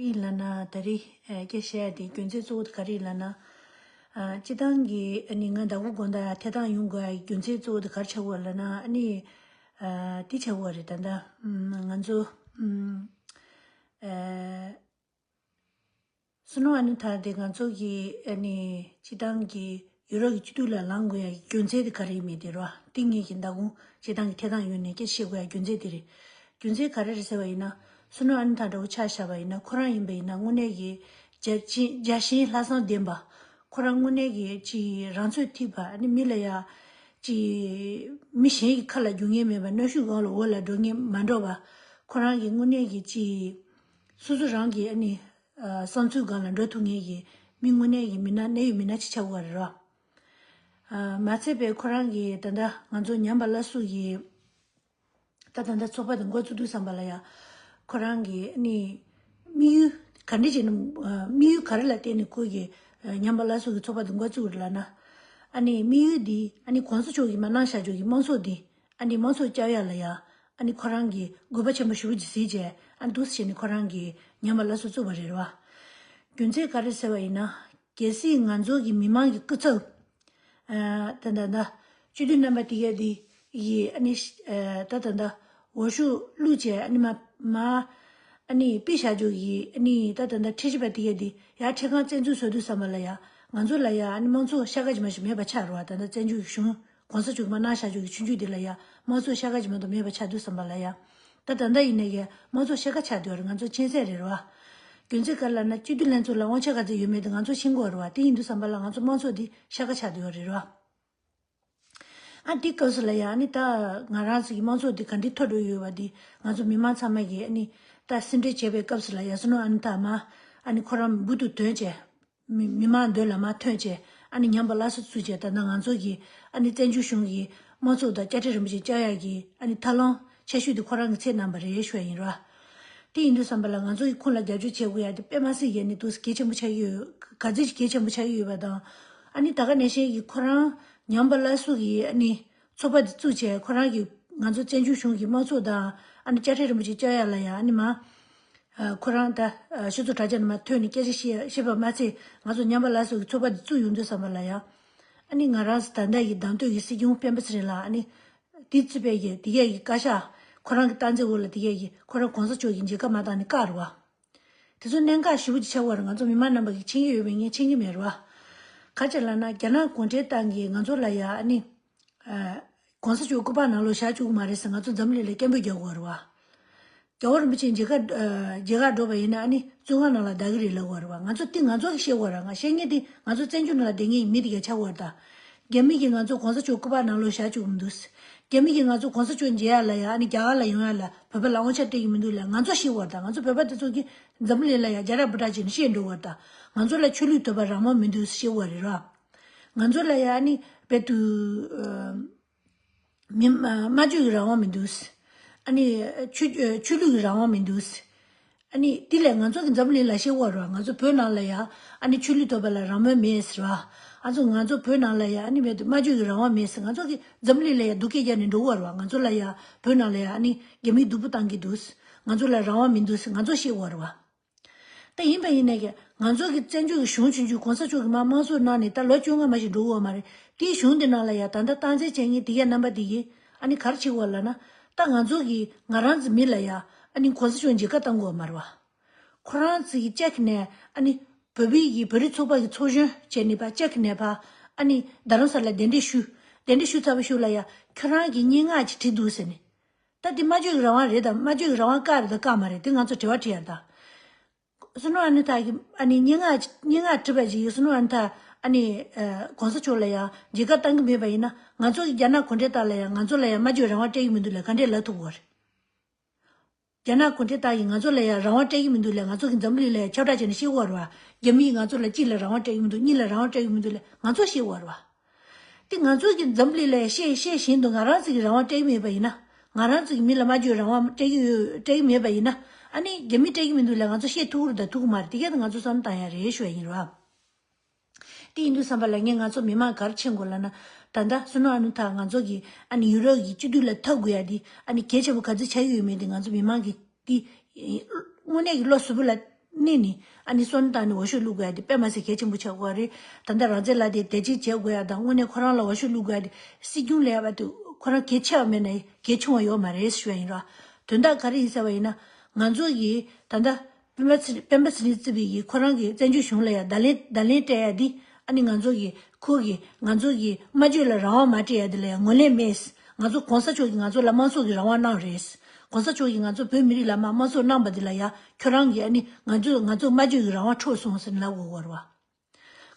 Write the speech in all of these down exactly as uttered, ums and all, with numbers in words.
ཡིན་ལབ་ན་ད་རེས་ཨ་སྐད་བཤད་ཡ་དེ་རྒྱུ་མཚན་གཙོ་བོ་དེ་ག་རེ་ཡིན་ལབ་ན། ཨ་སྤྱིར་བཏང་གི་ཨ་ནི་ང་ཟླ་དགུ་དགོང་དག་ཐད་གཏོང་ཡོང་དགོས་ཡ་རྒྱུ་མཚན་གཙོ་བོ་དེ་ག་རེ་ཆགས་ཀྱི་ཡོད་ལབ་ན། ཨ་ནི་ཨ་དེ་ཆགས་ཀྱི་ཡོད་རེད། ད་ལྟ་ཨམ་ང་ཚོ་ཨམ་ཨ་སུ་ནོ་ཨ་ནི་ཐ་དེ་ང་ཚོ་གི་ཨ་ནི་སྤྱིར་བཏང་གི་ཡུ་རོབ་ཀྱི་སྤྱི་འཐུས་ལ་ལངས་དགོས་ཡ་རྒྱུ་མཚན་དེ་ག་རེ་ཡིན་མིན་དེ་རེད་བ། དེ་ངེད་ཀྱི་ཟླ་དགུ་སྤྱིར་བཏང་གི་ཐད་གཏོང་ཡོང་ནས་སྐད་ཆ་བཤད་དགོས་ཡ་རྒྱུ་མཚན་དེ་རེད། རྒྱུ་མཚན་ག་རེ་རེད་ཟེར་བ་ཡིན་ན། སུ་ནོ་ཨ་ནི་ཐ་འདྲ་བོ་ཆ་བཞག་པ་ཡིན་ན། ཁོ་རང་ཡིན་པ་ཡིན་ན་དངོས་གནས་ཀྱི་རྒྱལ་ཆེན་རྒྱལ་ཞེན་ལྷག་བསམ་ལྡན་པ། ཁོ་རང་དངོས་གནས་ཀྱི་ཅིག་རང་ཚོད་ཐིག་པ། ཨ་ནི་མི་ལ་ཡ་ཅིག་མི་གཞན་གྱི་ཁ་ལ་རྒྱུག་མཁན་མེད་པ། གནོན་ཤུགས་སྒང་ལ་འོག་ལ་འགྲོ་མཁན་མ་འགྲོ་བ། ཁོ་རང་གི་དངོས་གནས་ཀྱི་ཅིག་སོ་སོ་རང་གི་ཨ་ནི་ཨ་བསམ་ཚུལ་སྒང་ལ་འགྲོ་ཐུབ་མཁན་གྱི་མི་དངོས་གནས་ཀྱི་མི་སྣ་གནད་ཡོད་མི་སྣ་ཅིག་ཆགས་པ་རེད་རོ། ཨ་མ་ཚད་པའི་ཁོ་རང་གི་ད་ལྟ་ང་ཚོ་ཉམས་པ་སླར་གསོ་གི་ད་ད་ལྟ་ཚོགས་པ་དེ་འགོ་བཙུགས་དུས་ཙམ་པ་ལ་ཡ། ཁོ་རང་གི་ཨ་ནི་དམིགས་ཡུལ་ག་འདྲ་བྱས་ནས་ཨ་དམིགས་ཡུལ་ག་རེ་ལ་བརྟེན་ནས་ཁོ་གི་ཨ་ཉམས་པ་སླར་གསོ་གི་ཚོགས་པ་དེ་འགོ་བཙུགས་རེད་ལབ་ན། ཨ་ནི་དམིགས་ཡུལ་འདི་ཨ་ནི་གོང་ས་མཆོག་གིས་མ་གནང་བཞག་ཆོག་གི་དམངས་གཙོ་འདི་ཨ་ནི་དམངས་གཙོ་བསྐྱར་ཡ་ལ་ཡ། ཨ་ནི་ཁོ་རང་གིས་དགོས་པ་ཆེན་པོ་ཞེ་པོ་ཅིག་གཟིགས་བྱས། ཨ་ནི་འདུག་སེ་བྱས་ནས་ཁོ་རང་གིས་ཉམས་པ་སླར་གསོ་བཙུགས་པ་རེད་རེད་བ། རྒྱུ་མཚན་ག་རེ་ཟེར་བ་ཡིན་ན། གལ་སྲིད་ང་ཚོ་གི་མི་མང་གི་སྐུ་ཚབ། ཨ་ད་ད་ད་སྤྱི་འཐུས་རྣམ་པ་དེ་ག་དེ་ཡིས་ཨ་ནི་ཨ་ད་ད་ད་འོས་ཤོག་བླུགས་བྱས། ཨ་ནི་མ་མ་ཨ་ནི་ཕུལ་བཞག་ཆོག་གི་ཨ་ནི་ད་ད་ད་ཁྲི་ཆེན་པ་དེ་ག་དེ་ཡར་ཁྲི་ཁང་བཙན་འཛུལ་བཟོ་དུས་ཙམ་པ་ལ་ཡ། ང་ཚོ་ལ་ཡ་ཨ་ནི་དམངས་གཙོ་ཤ་ཁ་ཅིག་མ་ཞིག་མེད་པ་ཆགས་རེད་བ། ད་ད་བཙན་བྱོལ་གཞུང་གོང་ས་མཆོག་གིས་མ་གནང་བཞག་ཆོག་གི་ཆུང་ཆུང་དེ་ལ་ཡ་དམངས་གཙོ་ཤ་ཁ་ཅིག་མ་གཏོགས་མེད་པ་ཆགས་དུས་ཙམ་པ་ལ་ཡ། ད་ད་ལྟ་ཡིན་ནའི་ཡ་དམངས་གཙོ་ཤ་ཁ་ཆགས་བསྡད་ཡོད་རེད། ང་ཚོ་ཁྱད་བསད་རེད་རེད་བ། རྒྱུ་མཚན་ག་རེ་ལབ་ན། སྤྱི་འཐུས་ལྷན་ཚོགས་ལ་དབང་ཆ་ག་ཚོད་ཡོད་མེད་དེ་ང་ཚོ་ཤེས་ཀྱི་ཡོད་རེད་བ། དེ་ཡིན་དུས་ཙམ་པ་ལ་ང་ཚོ་དམངས་གཙོ་འདི་ཤ་ཁ་ཆགས་བསྡད་ཡོད་རེད་རེད་བ། ཨ་དེ་སྐབས་སུ་ལ་ཡ་ཨ་ནི་ད་ང་རང་ཚོ་གི་དམངས་གཙོ་འདི་ག་འདྲའི་མཐོ་རུ་ཡོད་པ་འདི་ང་ཚོ་མི་མང་ཚང་མ་གིས་ཨ་ནི་ད་སེམས་ཁྲལ་བྱས་པའི་སྐབས་སུ་ལ་ཡ། སུ་ནོ་ཨ་ནི་ད་མ་ཨ་ནི་ཁོ་རང་འབུ་ཏུ་དོན་བྱས། མི་མི་མང་མདུན་ལ་མར་ཐོན་བྱས། ཨ་ནི་ཉམས་པ་སླར་གསོ་བཙུགས་བྱས། ད་ལྟ་ང་ཚོ་གི་ཨ་ནི་བཙན་བྱོལ་གཞུང་གི་དམངས་གཙོ་དང་དཔྱ་ཁྲལ་རིན་པོ་ཆེ་བསྐྱར་ཡག་གི་ཨ་ནི་ཐབས་ལམ་ཆེ་ཤོས་དེ་ཁོ་རང་གིས་འཚོལ་གནང་པ་རེད་ཞུ་ཡ་ཡིན་ར། དེ་ཡིན་དུས་ཙམ་པ་ལ་ང་ཚོ་གི་ཁོང་ལ་རྒྱབ་སྐྱོར་བྱེད་དགོས་ཡ་དེ་དཔེ་མ་སྲིད་ཡ་ནི་འདུག་གལ་ཆེན་པོ་ཆགས་ཀྱི་ཡོད། ག་ཚོད་ཅིག་གལ་ཆེན་པོ་ཆགས་ཀྱི་ཡོད་པ་དང་། ཨ་ནི་ད་ག་ནང་བཞིན་གྱི་ཁོ་རང་ཉམས་པ་སླར་གསོ་གི་ཨ་ནི་ཚོགས་པ་དེ་བཙུགས་བྱས། ཁོ་རང་གིས་ང་ཚོ་བཙན་བྱོལ་གཞུང་གི་དམངས་གཙོ་དང་ཨ་ནི་དཔྱ་ཁྲལ་རིན་པོ་ཆེ་བསྐྱར་ཡག་ལ་ཡ་ཨ་ནི་མ། ཨ་ཁོ་རང་ད་ཨ་ཆུ་ཚོད་དྲ་རྒྱ་ནང་མར་ཐོན་ནས་སྐད་ཆ་བཤད་བཤད་པ་མ་ཚད། ང་ཚོ་ཉམས་པ་སླར་གསོ་གི་ཚོགས་པ་འདི་བཙུགས་ཡོང་དུས་ཙམ་པ་ལ་ཡ། ཨ་ནི་ང་རང་ད་ལྟ་གི་བདམས་ཐོན་གྱི་སྲིད་སྐྱོང་སྤེན་པ་ཚེ་རིང་ལགས། ཨ་ནི་དེ་བཙུགས་པའི་གི་དེ་གས་ཀྱི་བཀའ་ཤག་ཁོ་རང་གི་སྟངས་འཛིན་འོག་ལ་དེ་གས་ཀྱི་ཁོ་རང་གོང་ས་མཆོག་གི་མཇལ་ཁ་མ་བཏང་ནས་བཀག་རེད་བ། དེ་ཚོ་གནད་འགག་ཞེ་པོ་ཅིག་ཆགས་པ་རེད། ང་ཚོ་མི་མང་རྣམ་པ་གིས་མཁྱེན་གྱི་ཡོད་པའི་ངས་མཁྱེན་གྱི་མེད་རེད་བ། ག་ཅི་ལབ་ན། རྒྱ་ནག་གུང་ཁྲན་ཏང་གིས་ང་ཚོ་ལ་ཡ་ཨ་ནི། ཨ་གོང་ས་མཆོག་སྐུ་པར་ནང་ལོགས་བཞག་བཅུག་གི་མ་རེད་ཟེར་ང་ཚོ་འཛམ་གླིང་ལ་སྐད་འབོད་རྒྱག་དགོས་རེད་བ། རྒྱལ་བ་རིན་པོ་ཆེ་མཇལ་ཁ་ཨ་མཇལ་ཁ་འགྲོ་བ་ཡིན་ན་ཨ་ནི་བཙོན་ཁང་ནང་ལ་བསྡད་ཀྱི་རེད་ལབ་དགོས་རེད་བ། ང་ཚོ་དེ་ང་ཚོ་གིས་ཤེས་དགོས་རེད། ང་བཤད་མཁན་དེ་ང་ཚོ་བཙན་བྱོལ་ནང་ལ་བསྡད་མཁན་གྱི་མི་དེ་གས་ཆགས་དགོས་རེད་ད། རྒྱ་མི་གིས་ང་ཚོ་གོང་ས་མཆོག་སྐུ་པར་ནང་ལོགས་བཞག་བཅུག་མི་འདུག་རྒྱ་མི་གིས་ང་ཚོ་གོང་ས་མཆོག་མཇལ་ཡ་ལ་ཡ་ཨ་ནི་རྒྱ་གར་ལ་ཡོང་ཡ་ལ་བོད་པ་ལ་དབང་ཆ་སྤྲད་ཀྱི་མི་འདུག་ལབ་ང་ཚོ་ཤེས་དགོས་རེད་ད། ང་ཚོ་བོད་པ་དེ་ཚོ་གིས་འཛམ་གླིང་ལ་ཡ་རྒྱ་ར་པོ་ཊ་བྱས་ནས་བཤད་འགྲོ་དགོས་རེད་ད། ང་ཚོ་ལ་ཆོས་ལུགས་དད་པ་རང་དབང་མི་འདུག་ཤེས་དགོས་རེད་ར། ང་ཚོ་ལ་ཡ་ཨ་ནི་བོད་དུ་ཨ་མི་ཨ་སྨྲ་བརྗོད་ཀྱི་རང་དབང་མི་འདུག་ཨ་ནི་ཆོས་ཆོས་ལུགས་ཀྱི་རང་དབང་མི་འདུག་ཨ་ནི་དེ་ལས་ང་ཚོ་གི་འཛམ་གླིང་ལ་བཤད་དགོས་རེད་བ། ང་ཚོ་བོད་ནང་ལ་ཡ་ཨ་ནི་ཆོས་ལུགས་དད་པ་ལ་རང་མོས་མེད་ཟེར་བ། ཨ་ཚོ་ང་ཚོ་བོད་ནང་ལ་ཡ་ཨ་ནི་བོད་དུ་སྨྲ་བརྗོད་ཀྱི་རང་དབང་མེད་ཟེར། ང་ཚོ་གི་འཛམ་གླིང་ལ་ཡ་སྡུག་སྐད་རྒྱག་ནས་འགྲོ་དགོས་རེད་བ། ང་ཚོ་ལ་ཡ་བོད་ནང་ལ་ཡ་ཨ་ནི་རྒྱ་མིས་སྡུག་པོ་བཏང་གི་འདུག་ང་ཚོ་ལ་རང་དབང་མི་འདུག་ང་ཚོ་ཤེས་དགོས་རེད་བ། ད་ཡིན་པ་ཡིན་ནའི་ཀྱི་ང་ཚོ་གི་བཙན་བྱོལ་གྱི་གཞུང་ཆུང་ཆུང་གོང་ས་མཆོག་གིས་མར་དམངས་གཙོ་གནང་ནས་ད་ལོ་བཅོ་ལྔ་མ་ཞིག་འགྲོ་གི་ཡོད་མ་རེད། དེའི་གཞུང་དེ་ནང་ལ་ཡ་ད་ལྟ་སྟངས་འཛིན་བྱེད་མཁན་དེ་གའི་རྣམ་པ་དེ་གིས་ཨ་ནི་ག་རེ་བྱེད་དགོས་ལབ་ན། ད་ང་ཚོ་གིས་ང་རང་ཚོའི་མི་ལ་ཡ་ཨ་ནི་གོང་ས་མཆོག་མཇལ་ཁ་བཏང་དགོས་མ་རེད་བ། ཁོ་རང་ཚོ་གིས་ལྕགས་ནས་ཨ་ནི་བོད་པའི་གི་བོད་རིགས་ཚོགས་པ་གི་ཚོགས་གཞོན་བྱས་ནས་ཕར་ལྕགས་ནས་ཕར་ཨ་ནི་རྡ་རམ་ས་ལ་གདན་འདྲེན་ཞུ། གདན་འདྲེན་ཞུ་ཚར་བའི་གཞུག་ལ་ཡ་ཁྱོད་རང་གི་སྙན་ངག་ཅིག་བྲིས་འདུག་ཟེར་ནས། ད་འདི་སྨྲ་བརྗོད་ཀྱི་རང་དབང་རེད་དམ། སྨྲ་བརྗོད་ཀྱི་རང་དབང་བཀག་རེད་དམ་བཀག་མ་རེད། དེ་ང་ཚོ་དྲི་བ་དྲི་ཡ་རེད་ད། སུ་ནོ་ཨ་ནི་ཐ་གི་ཨ་ནི་སྙན་ངག་སྙན་ངག་བྲིས་པ་ཅིག་ཡོད། སུ་ནོ་ཨ་ནི་ཐ་ཨ་ནི་ཨ་གོང་ས་མཆོག་ལ་ཡང་མཇལ་ཁ་བཏང་གི་མེད་པ་ཡིན་ན། ང་ཚོ་གི་རྒྱ་ནག་གུང་ཁྲན་ཏང་ལ་ཡང་ང་ཚོ་ལ་ཡང་སྨྲ་བརྗོད་རང་དབང་སྤྲད་ཀྱི་མི་འདུག་ལབ་ག་འདྲས་ལབ་ཐུབ་ཀྱི་ཡོད་རེད། རྒྱ་ནག་གུང་ཁྲན་ཏང་གིས་ང་ཚོ་ལ་ཡང་རང་དབང་སྤྲད་ཀྱི་མི་འདུག་ལབ། ང་ཚོ་གི་འཛམ་གླིང་ལ་ཡང་ཁྱབ་བསྒྲགས་བྱས་ནས་བཤད་ཀྱི་ཡོད་རེད་བ། རྒྱ་མིས་ང་ཚོ་ལ་གཅིག་ལ་རང་དབང་སྤྲད་ཀྱི་མི་འདུག་གཉིས་ལ་རང་དབང་སྤྲད་ཀྱི་མི་འདུག་ལབ་ང་ཚོ་བཤད་ཀྱི་ཡོད་རེད་བ། དེ་ང་ཚོ་གི་འཛམ་གླིང་ལ་ཡང་བཤད་བཤད་བཞིན་དུ་ང་རང་ཚོ་གི་རང་དབང་སྤྲད་ཀྱི་མེད་པ་ཡིན་ན། ང་རང་ཚོ་གི་མི་ལ་སྨྲ་བརྗོད་རང་དབང་སྤྲད་ཀྱི་ཡོད་སྤྲད་ཀྱི་མེད་པ་ཡིན་ན། ཨ་ནི་རྒྱ་མིས་སྤྲད་ཀྱི་མི་འདུག་ལབ་ང་ཚོ་བཤད་ཐུབ་ཀྱི་རེད་དང་ཐུབ་ཀྱི་མ་རེད། དེ་ག་ད་ང་ཚོ་བསམ་བློ་བཏང་ཡ་རེད་ཞུ་ཡ་ཡིན་རེད་བ། དེ་ཡིན་དུས་ཙམ་པ་ལ་ངས་ང་ཚོ་མི་མང་ག་རེ་མཁྱེན་དགོས་ལབ་ན། ད་ལྟ་སུ་ནོ་ཨ་ནུ་ཐ་ང་ཚོ་གི་ཨ་ནི་ཡུ་རོབ་ཀྱི་སྤྱི་འཐུས་ལ་ཐོབ་དགོས་ཡ་དེ་ཨ་ནི་གལ་ཆེན་པོ་ག་ཚོད་ཆགས་ཀྱི་ཡོད་མེད་དེ་ང་ཚོ་མི་མང་གི་དེ་དངོས་གནས་ཀྱི་བློ་གཟུ་བོ་ལ་ གནས་ནས་ཨ་ནི་སོན་བཏང་ནས་འོས་ཤོག་བླུག་དགོས་ཡ་དེ་དཔེ་མ་སྲིད་གལ་ཆེན་པོ་ཆགས་ཀྱི་ཡོད་རེད། ད་ལྟ་རང་བཙན་ལག་དེབ་དེ་གཅིག་བྱེད་དགོས་ཡ་དང་དངོས་གནས་ཁོ་རང་ལ་འོས་ཤོག་བླུག་དགོས་ཡ་དེ་སྲིད་སྐྱོང་ལས་ཡ་བ་དུ་ཁོ་རང་གལ་ཆེ་བ་མེད་ན་གལ་ཆུང་བ་ཡོད་མ་རེད་ཞུ་ཡ་ཡིན་ར། དོན་དག་ག་རེ་ཡིན་ཟེར་བ་ཡིན་ན། ང་ཚོ་གིས་ད་ལྟ་སྤེན་པ་ཚེ་སྤེན་པ་ཚེ་རིང་རྩིས་པའི་ཡིས་ཁོ་རང་གི་བཙན་བྱོལ་གཞུང་ལ་ཡ་བརྡ་ལན་བརྡ་ལན་སྤྲད་ཡ་འདི་ཨ་ནི་ང་ཚོ་གིས་ཁོ་གིས་ང་ཚོ་གི་སྨྲ་བརྗོད་ལ་རང་དབང་མ་སྤྲད་ཡ་འདི་ལ་ཡ་ངོས་ལེན་མེད། ང་ཚོ་གོང་ས་མཆོག་གིས་ང་ཚོ་ལ་དམངས་གཙོ་གི་རང་དབང་གནང་རེད། གོང་ས་མཆོག་གིས་ང་ཚོ་བོད་མི་རིགས་ལ་མ་དམངས་གཙོ་གནང་པ་འདི་ལ་ཡ་ཁྱོད་རང་གིས་ཨ་ནི་ང་ཚོ་ང་ཚོ་སྨྲ་བརྗོད་ཀྱི་རང་དབང་འཕྲོག་སོང་ཟེར་ནས་ལབ་དགོས་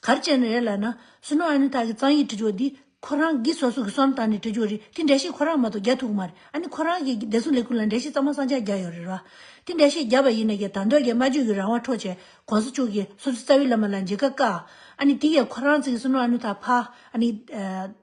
ཀྱི་རེད་བ། ག་རེ་བྱས་ནས་རེད་ལབ་ན། བསོད་ནམས་ཨ་ནུ་ཐར་གྱི་གཙང་ཡིག་བྲིས་ཆོག་འདི་ཁོ་རང་གིས་སོ་སོ་གི་སོན་བཏང་ནས་བྲིས་ཆོག་རེད། དེ་འགྲེལ་བཤད་ཁོ་རང་མ་གཏོགས་རྒྱག་ཐུབ་ཀྱི་མ་རེད། ཨ་ནི་ཁོ་རང་གིས་བདེ་སྲུང་ལས་ཁུངས་ལ་འགྲེལ་བཤད་གཙང་མ་གཙང་རྐྱང་རྒྱག་ཡོད་རེད་ར། དེ་འགྲེལ་བཤད་བརྒྱབ་པ་ཡིན་ན་ཀྱང་ད་འདོད་ཀྱི་སྨྲ་བརྗོད་ཀྱི་རང་དབང་འཕྲོག་བྱས་གོང་ས་མཆོག་གིས་སོ་སོའི་རྩ་བའི་བླ་མ་ལ་མཇལ་ཁ་བཀག་ཨ་ནི་དེ་ཡང་ཁོ་རང་ཚོ་གིས་བསོད་ནམས་ཨ་ནུ་ཐར་ཕར་ཨ་ནི་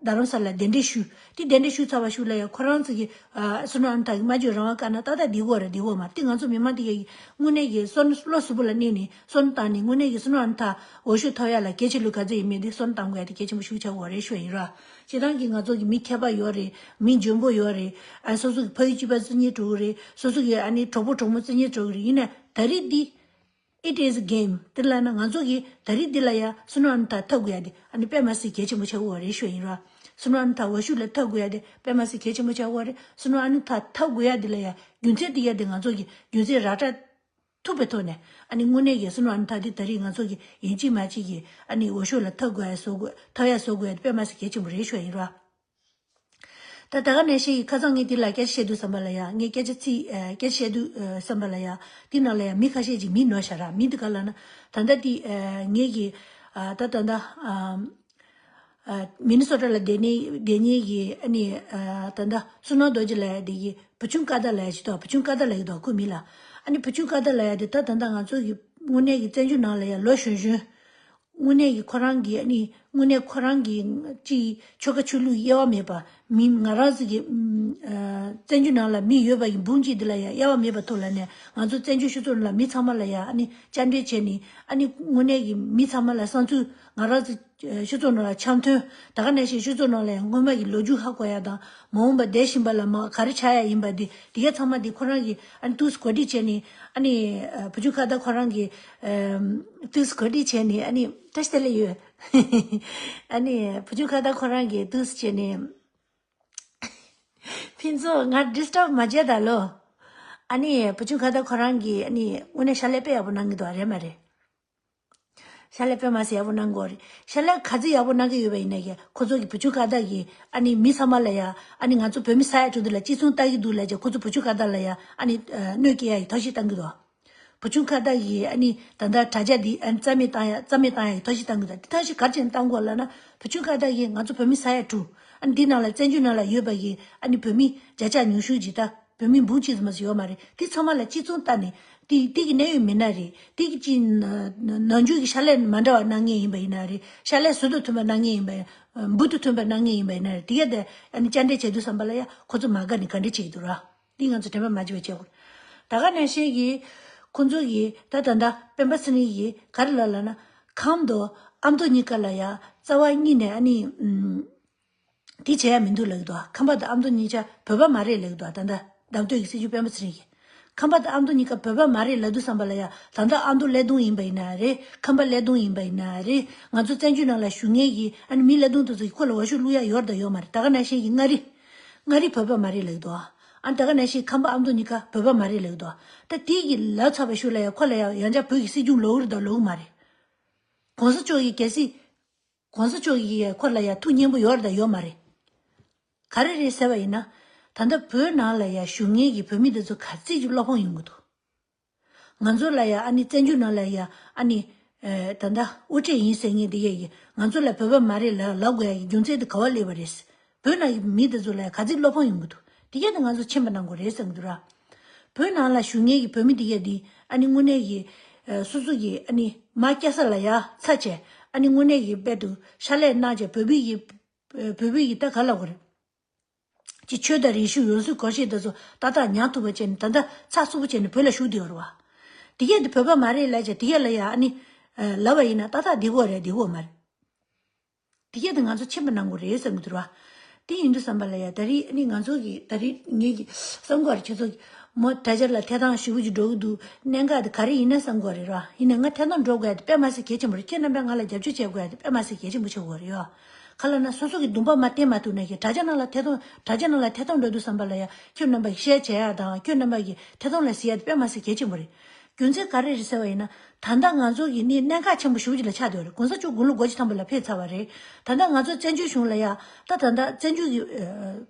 རྡ་རམ་ས་ལ་གདན་འདྲེན་ཞུས། དེ་གདན་འདྲེན་ཞུས་ཚར་བ་ཞུ་ལ་ཡང་ཁོ་རང་ཚོ་གིས་བསོད་ནམས་ཨ་ནུ་ཐར་གྱི་སྨྲ་བརྗོད་རང་དབང་བཀག་ན་ཏག་ཏག་འདི་གོ་རེད། འདི་གོ་མ་རེད། དེ་ང་ཚོ་མི་མང་དེ་གའི་དངོས་གནས་ཀྱི་བསོད་བློ་གཟུ་བོ་ལ་གནས་ནས་སོན་བཏང་ནས་དངོས་གནས་ཀྱི་བསོད་ནམས་ཨ་ནུ་ཐར་འོས་ཤོག་ཐོབ་ཡ་ལ་གལ་ཆེ་ལོས་ག་ཚོད་ཡིན་མིན་དེ་སོན་བཏང་དགོས་ཡ་དེ་གལ་ཆེན་པོ་ཞིག་ཆགས་ཡོད་རེད་ཞུ་ཡ་ཡིན་ར། སྤྱིར་བཏང་གི་ང་ཚོ་གི་མི་མཁས་པ་ཡོད་རེད། མི་འཇོན་པོ་ཡོད་རེད། ཨ་སོ་སོ་གི་ཕ་ཡུལ་གཅིག་པ་བརྩི་སྙིང་བྲོ་གི་རེད། སོ་སོ་གི་ཨ་ནི་གྲོགས་པོ་གྲོགས་མོ་བརྩི་སྙིང་བྲོ་གི་རེད། ཡིན་ན་ད་རེས་འདི་it is a game དེ་ལ་ན་ང་ཚོ་གི་ད་རེས་འདི་ལ་ཡ་བསོད་ནམས་ཨ་ནུ་ཐར་ཐོབ་དགོས་ཡ་དེ་ཨ་ནི་དཔེ་མ་སྲིད་གལ་ཆེན་པོ་ཆགས་ཡོད་རེད་ཞུ་ཡ་ཡིན་ར། བསོད་ནམས་ཨ་ནུ་ཐར་འོས་ཤོག་ལ་ཐོབ་དགོས་ཡ་དེ་དཔེ་མ་སྲིད་གལ་ཆེན་པོ་ཆགས་ཡོད་རེད། བསོད་ནམས་ཨ་ནུ་ཐར་ཐོབ་དགོས་ཡ་དེ་ལ་ཡ་རྒྱུ་མཚན་དེ་ཡ་དེ་ང་ཚོ་གི་རྒྱུ་མཚན་ར་སྤྲོད་ཐུབ་པའི་ཐོག་ནས་ཨ་ནི་དངོས་གནས་ཀྱི་བསོད་ནམས་ཨ་ནུ་ཐར་དེ་ད་རེས་ང་ཚོ་གི་ཡིན་གཅིག་མིན་གཅིག་གི་ཨ་ནི་འོས་ཤོག་ལ་ཐོབ་དགོས་ཡ་བཟོ་དགོས་ཐོབ་ཡ་བཟོ་དགོས་ཡ་དེ་དཔེ་མ་སྲིད་གལ་ཆེན་པོ་རེད་ཞུ་ཡ་ཡིན་ར། ད་ད་ག་ནང་བཞིན་ཁ་སང་ངས་འདི་ལ་སྐད་ཆ་བཤད་དུས་བསམ་པ་ལ་ཡ་ངས་སྐད་ཆ་ཚིག་ཨ་སྐད་ཆ་བཤད་དུས་ཨ་བསམ་པ་ལ་ཡ་འདི་ནང་ལ་ཡ་མི་ཁ་ཤས་ཀྱིས་མི་ནོར་བཞག་ར། མི་འདི་ག་ལབ་ན་ད་ལྟ་འདི་ཨ་ངས་ཀྱི་ཨ་ད་ད་ལྟ་ཨ་ཨ་མི་ནི་སོ་ཊ་ལ་བསྡད་ནི་བསྡད་ནི་གི་ཨ་ནི་ཨ་ད་ལྟ་བསོད་ནམས་རྡོ་རྗེ་ལབ་ཡ་འདི་གི་བུ་ཆུང་ཀ་ད་ལབ་ཡ་ཅིག་འདུག་བུ་ཆུང་ཀ་ད་ལབ་ཡ་འདུག་ཁོའི་མིང་ལ། ཨ་ནི་བུ་ཆུང་ཀ་ད་ལབ་ཡ་འདི་ད་ད་ལྟ་ང་ཚོ་གི་དངོས་གནས་ཀྱི་བཙན་བྱོལ་ནང་ལ་ཡ་ལོ་གཞོན་གཞོན། དངོས་གནས་ཀྱི་ཁོ་རང་གི་ཨ་ནི་དངོས་གནས་ཁོ་རང་གི་ཅིག་ཆོལ་ཁ་ཆོས་ལུགས་དབྱེ་བ་མེད་པ་མི་ང་རང་ཚོ་གི་ཨ་བཙན་བྱོལ་ནང་ལ་མི་ཡོད་པ་ཡི་འབུམ་གཅིག་འདི་ལ་ཡང་དབྱེ་བ་མེད་པ་ཐོག་ལ་ནས་ང་ཚོ་བཙན་བྱོལ་སྤྱི་ཚོགས་ནང་ལ་མི་ཚང་མ་ལ་ཡང་ཨ་ནི་བཅར་འདྲི་བྱས་ནས་ཨ་ནི་དངོས་གནས་ཀྱི་མི་ཚང་མ་ལ་བསམ་ཚུལ་ང་རང་ཚོ་སྤྱི་ཚོགས་ནང་ལ་འཆམ་མཐུན་ད་ག་ནང་བཞིན་སྤྱི་ཚོགས་ནང་ལ་ཡང་སྔོན་མ་གི་ལོ་རྒྱུས་ཧ་གོ་ཡ་དང་མ་འོངས་པ་འདས་ཤིང་པ་ལ་མ་ག་རེ་ཆགས་ཡ་ཡིན་པ་འདི་འདི་ག་ཚང་མ་འདི་ཁོ་རང་གི་ཨ་ནི་ཏུས་གོ་སྒྲིག་བྱས་ནས་ཨ་ནི་བུ་ཆུང་ཁ་ད་ཁོ་རང་གི་ཏུས་གོ་སྒྲིག་བྱས་ནས་ཨ་ནི་བཀྲ་ཤིས་བདེ་ལེགས་ཡོད། ཨ་ནི་བུ་ཆུང་ཁ་ད་ཁོ་རང་གི་ཏུས་བྱས་ནས་ཕུན་ཚོགས་ང་ཌི་སི་ཊབ་མ་བྱེད་ད་ལོ། ཨ་ནི་བུ་ཆུང་ཁ་ད་ཁོ་རང་གི་ཨ་ནི་དངོས་གནས་ཕྱག་ལས་དཔེ་ཡག་པོ་གནང་གི་འདུག་རེད་མ་རེད། ཕྱག་ལས་དཔེ་མ་སྲིད་ཡག་པོ་གནང་གི་ཡོད་རེད། ཕྱག་ལས་ག་ཚོད་ཡག་པོ་གནང་གི་ཡོད་པ་ཡིན་ན་ཡང་ཁོ་ཚོ་གི་བུ་ཆུང་ཁ་ད་གི་ཨ་ནི་མི་ཚང་མ་ལ་ཡ་ཨ་ནི་ང་ཚོ་བོད་མི་ས་ཡ་དྲུག་འདི་ལ་གཅིག་མཚུངས་ལྟ་གི་འདུག་ལབ་བྱས་ཁོ་ཚོ་བུ་ཆུང་ཁ་ད་ལ་ཡ་ཨ་ནི་གནོད་སྐྱེལ་ཡ་ཡི་ཐབས་ཤེས་བཏང་གི་འདུག་བུ་ཆུང་ཁ་ད་གི་ཨ་ནི་ད་ལྟ་དྲ་རྒྱ་འདི་ཨ་ནི་རྩ་མེད་བཏང་ཡ་རྩ་མེད་བཏང་ཡ་གི་ཐབས་ཤེས་བཏང་གི་འདུག་དེ་ཐབས་ཤེས་ག་རེ་བྱས་ནས་བཏང་དགོས་ལབ་ན་བུ་ཆུང་ཁ་ད་གི་ང་ཚོ་བོད་མི་ས་ཡ་དྲུག་ཨ་ནི་འདི་ནང་ལ་བཙན་བྱོལ་ནང་ལ་ཡོད་པ་གི་ཨ་ནི་བོད་མི་བརྒྱ་ཆ་ཉུང་ཤོས་ཅིག་ད། བོད་མི་འབུམ་གཅིག་ཙམ་ཞིག་ཡོད་མ་རེད། དེ་ཚང་མ་ལ་གཅིག་མཚུངས་ལྟ་ནས་དེ་དེ་གི་གནད་ཡོད་མི་སྣ་རེད། དེ་གི་ཅི་ན་ན་ནམ་རྒྱུན་གྱི་ཕྱག་ལས་མ་འདྲ་བ་གནང་མཁན་ཡིན་པ་ཡིན་ན་རེད། ཕྱག་ལས་ཟུར་དུ་ཐོན་པ་གནང་མཁན་ཡིན་པ་ཡིན་འབུར་དུ་ཐོན་པ་གནང་མཁན་ཡིན་པ་ཡིན་ན་རེད། དེ་ག་དེ་ཨ་ནི་བཅར་འདྲི་བྱེད་དུས་ཙམ་པ་ལ་ཡ་ཁོ་ཚོ་མ་དགའ་ནས་ག་འདྲ་བྱེད་ཀྱི་འདུག་ར། འདི་ང་ཚོ་དྲན་པ་མ་བརྗེད་པ་བྱེད་དགོས། ད་ག་ནང་བཞིན་གྱི་ཁོ་ཚོ་གི་ད་ད་ད་སྤེན་པ་ཚེ་རིང་གིས་ག་རེ་ལབ་ལབ་ན་ཁམས་དང་ཨ་མདོ་གཉིས་ཀ་ལ་ཡ་རྩ་བ་ཉིད་ནས་ཨ་ནི་ཨུམ། དེ་བྱས་ཡ་མི་འདུག་ལབ་ཀྱི་འདུག་ཁམས་པ་དང་ཨ་མདོ་གཉིས་ཆ་བོད་པ་མ་རེད་ལབ་ཀྱི་འདུག་ད་ལྟ་བདམས་ཐོན་གྱི་སྲིད་སྐྱོང་སྤེན་པ་ཚེ་རིང་གིས། ཁམས་པ་དང་ཨ་མདོ་གཉིས་ཀ་བོད་པ་མ་རེད་ལབ་དུས་ཙམ་པ་ལ་ཡ་ད་ལྟ་ཨ་མདོ་ཀླད་སྟོང་ཡིན་པ་ཡིན་ན་རེད། ཁམས་པ་ཀླད་སྟོང་ཡིན་པ་ཡིན་ན་རེད། ང་ཚོ་བཙན་བྱོལ་ནང་ལ་བཞུགས་མཁན་གྱི་ཨ་ནི་མི་ཀླད་སྟོང་དེ་ཚོ་གིས་ཁོ་ལ་འོས་ཤོག་བླུག་ཡ་ཡོད་རེད་དང་ཡོད་མ་རེད། ད་ག་ནང་བཞིན་གྱི་མངའ་རིས། མངའ་རིས་བོད་པ་མ་རེད་ལབ་ཀྱི་འདུག་ཨ་ནི་ད་ག་ནང་བཞིན་ཁམས་པ་ཨ་མདོ་གཉིས་ཀ་བོད་པ་མ་རེད་ལབ་ཀྱི་འདུག་ད་དེ་གི་ལབ་ཚར་བའི་ཤུལ་ལ་ཡ་ཁོ་ལ་ཡ་ཡང་བསྐྱར་བོད་ཀྱི་སྲིད་སྐྱོང་ལོག་གི་རེད་དང་ལོག་གི་མ་རེད། གོང་ས་མཆོག་གིས་གལ་སྲིད། གོང་ས་མཆོག་གིས་ཁོ་ལ་ཡ་ཐུགས་མཉེས་པོ་ཡོད་རེད་དང་ཡོད་མ་རེད། ག་རེ་རེད་ཟེར་བ་ཡིན་ན། ད་ལྟ་བོད་ནང་ལ་ཡ་བཞུགས་མཁན་གྱི་བོད་མི་དེ་ཚོ་ག་ཚད་ཅིག་བློ་ཕམ་ཡོང་གི་འདུག་ང་ཚོ་ལ་ཡ་ཨ་ནི་བཙན་བྱོལ་ནང་ལ་ཡ་ཨ་ནི། ཨེ་ད་ལྟ་དབུ་ཁྲིད་ཡིན་ཟེར་མཁན་དེ་གས་ཀྱིས་ང་ཚོ་ལ་བོད་པ་མ་རེད་ལབ་ལབ་དགོས་ཡ་གི་རྒྱུ་མཚན་དེ་ག་བ་སླེབས་པ་རེད། བོད་ནང་གི་མི་དེ་ཚོ་ལ་ག་ཚད་བློ་ཕམ་ཡོང་གི་འདུག་དེ་གས་དེ་ང་ཚོ་མཁྱེན་པ་གནང་དགོས་རེད་བསམ་གྱི་འདུག་ར། བོད་ནང་ལ་བཞུགས་མཁན་གྱི་བོད་མི་དེ་གས་དེ་ཨ་ནི་དངོས་གནས་ཀྱི་ཨ་སོ་སོ་གི་ཨ་ནི་མ་སྐྱ་ས་ལ་ཡ་ཚ་བྱས་ཨ་ནི་དངོས་གནས་ཀྱི་དཔལ་དུ་ཕྱག་ལས་གནང་བྱས་བོད་པའི་གི་བོད་པའི་གི་ད་ག་ལབ་དགོས་རེད། ཅི་ཆོས་དང་རིག་གཞུང་ཡོངས་སུ་སྒོར་གཞས་དེ་ཚོ་ཏག་ཏག་ཉར་ཐུབ་པ་བྱས་ནས་ད་ལྟ་ཚགས་ཚུད་པོ་བྱས་ནས་བོད་ལ་བཞུགས་བསྡད་ཡོད་རེད་བ། དེ་གས་དེ་བོད་པ་མ་རེད་ལབ་བྱས་དེ་གས་ལ་ཡ་ཨ་ནི་ལབ་པ་ཡིན་ན་ཏག་ཏག་བསྡད་དགོས་རེད་བསྡད་དགོས་མ་རེད། དེ་གས་དེ་ང་ཚོ་མཁྱེན་པ་གནང་དགོས་རེད་བསམ་གྱི་འདུག་ར། དེ་ཡིན་དུས་ཙམ་པ་ལ་ཡ་ད་རེས་ཨ་ནི་ང་ཚོ་གི་ད་རེས་ངེད་ཀྱི་བསམ་དགོས་རེད། ཁྱོད་ཚོ་གི་ མོ་དྲ་རྒྱ་ལ་ཐད་གཏོང་ཞུ་གི་འགྲོ་གི་འདུག་གནད་འགག་དེ་ག་རེ་ཡིན་ན་བསམ་དགོས་རེད་ར། ཡིན་ན་ང་ཐད་གཏོང་འགྲོ་དགོས་ཡ་དེ་དཔེ་མ་སྲིད་གལ་ཆེན་པོ་རེད། ཁྱེད་རྣམ་པས་ང་ལ་རྒྱབ་སྐྱོར་བྱེད་དགོས་ཡ་དེ་དཔེ་མ་སྲིད་གལ་ཆེན་པོ་ཆགས་ཡོད་རེད་ཡ། ག་ལ་ན་སོ་སོ་གི་འདུན་པ་མ་བརྟན་མ་ཐུབ་ན་གི་དྲ་རྒྱ་ནང་ལ་ཐད་གཏོང་དྲ་རྒྱ་ནང་ལ་ཐད་གཏོང་འགྲོ་དུས་ཙམ་པ་ལ་ཡ་ཁྱོད་རྣམ་པ་གི་ཤེར་བྱེད་ཡ་དང་ཁྱོད་རྣམ་པ་གི་ཐད་གཏོང་ལ་གཟིགས་ཡ་དེ་དཔེ་མ་སྲིད་གལ་ཆེན་པོ་རེད། རྒྱུ་མཚན་ག་རེ་རེད་ཟེར་བ་ཡིན་ན། ད་ལྟ་ང་ཚོ་གི་ནི་གནད་འགག་ཆེན་པོ་ཞེ་པོ་ཅིག་ལ་ཆགས་བསྡད་ཡོད་རེད། གོང་ས་མཆོག་དགུང་ལོ་དགུ་བཅུ་ཐམ་པ་ལ་ཕེབས་ཚར་བ་རེད། ད་ལྟ་ང་ཚོ་བཙན་བྱོལ་གཞུང་ལ་ཡ་ད་ད་ལྟ་བཙན་བྱོལ་གི་ཨ་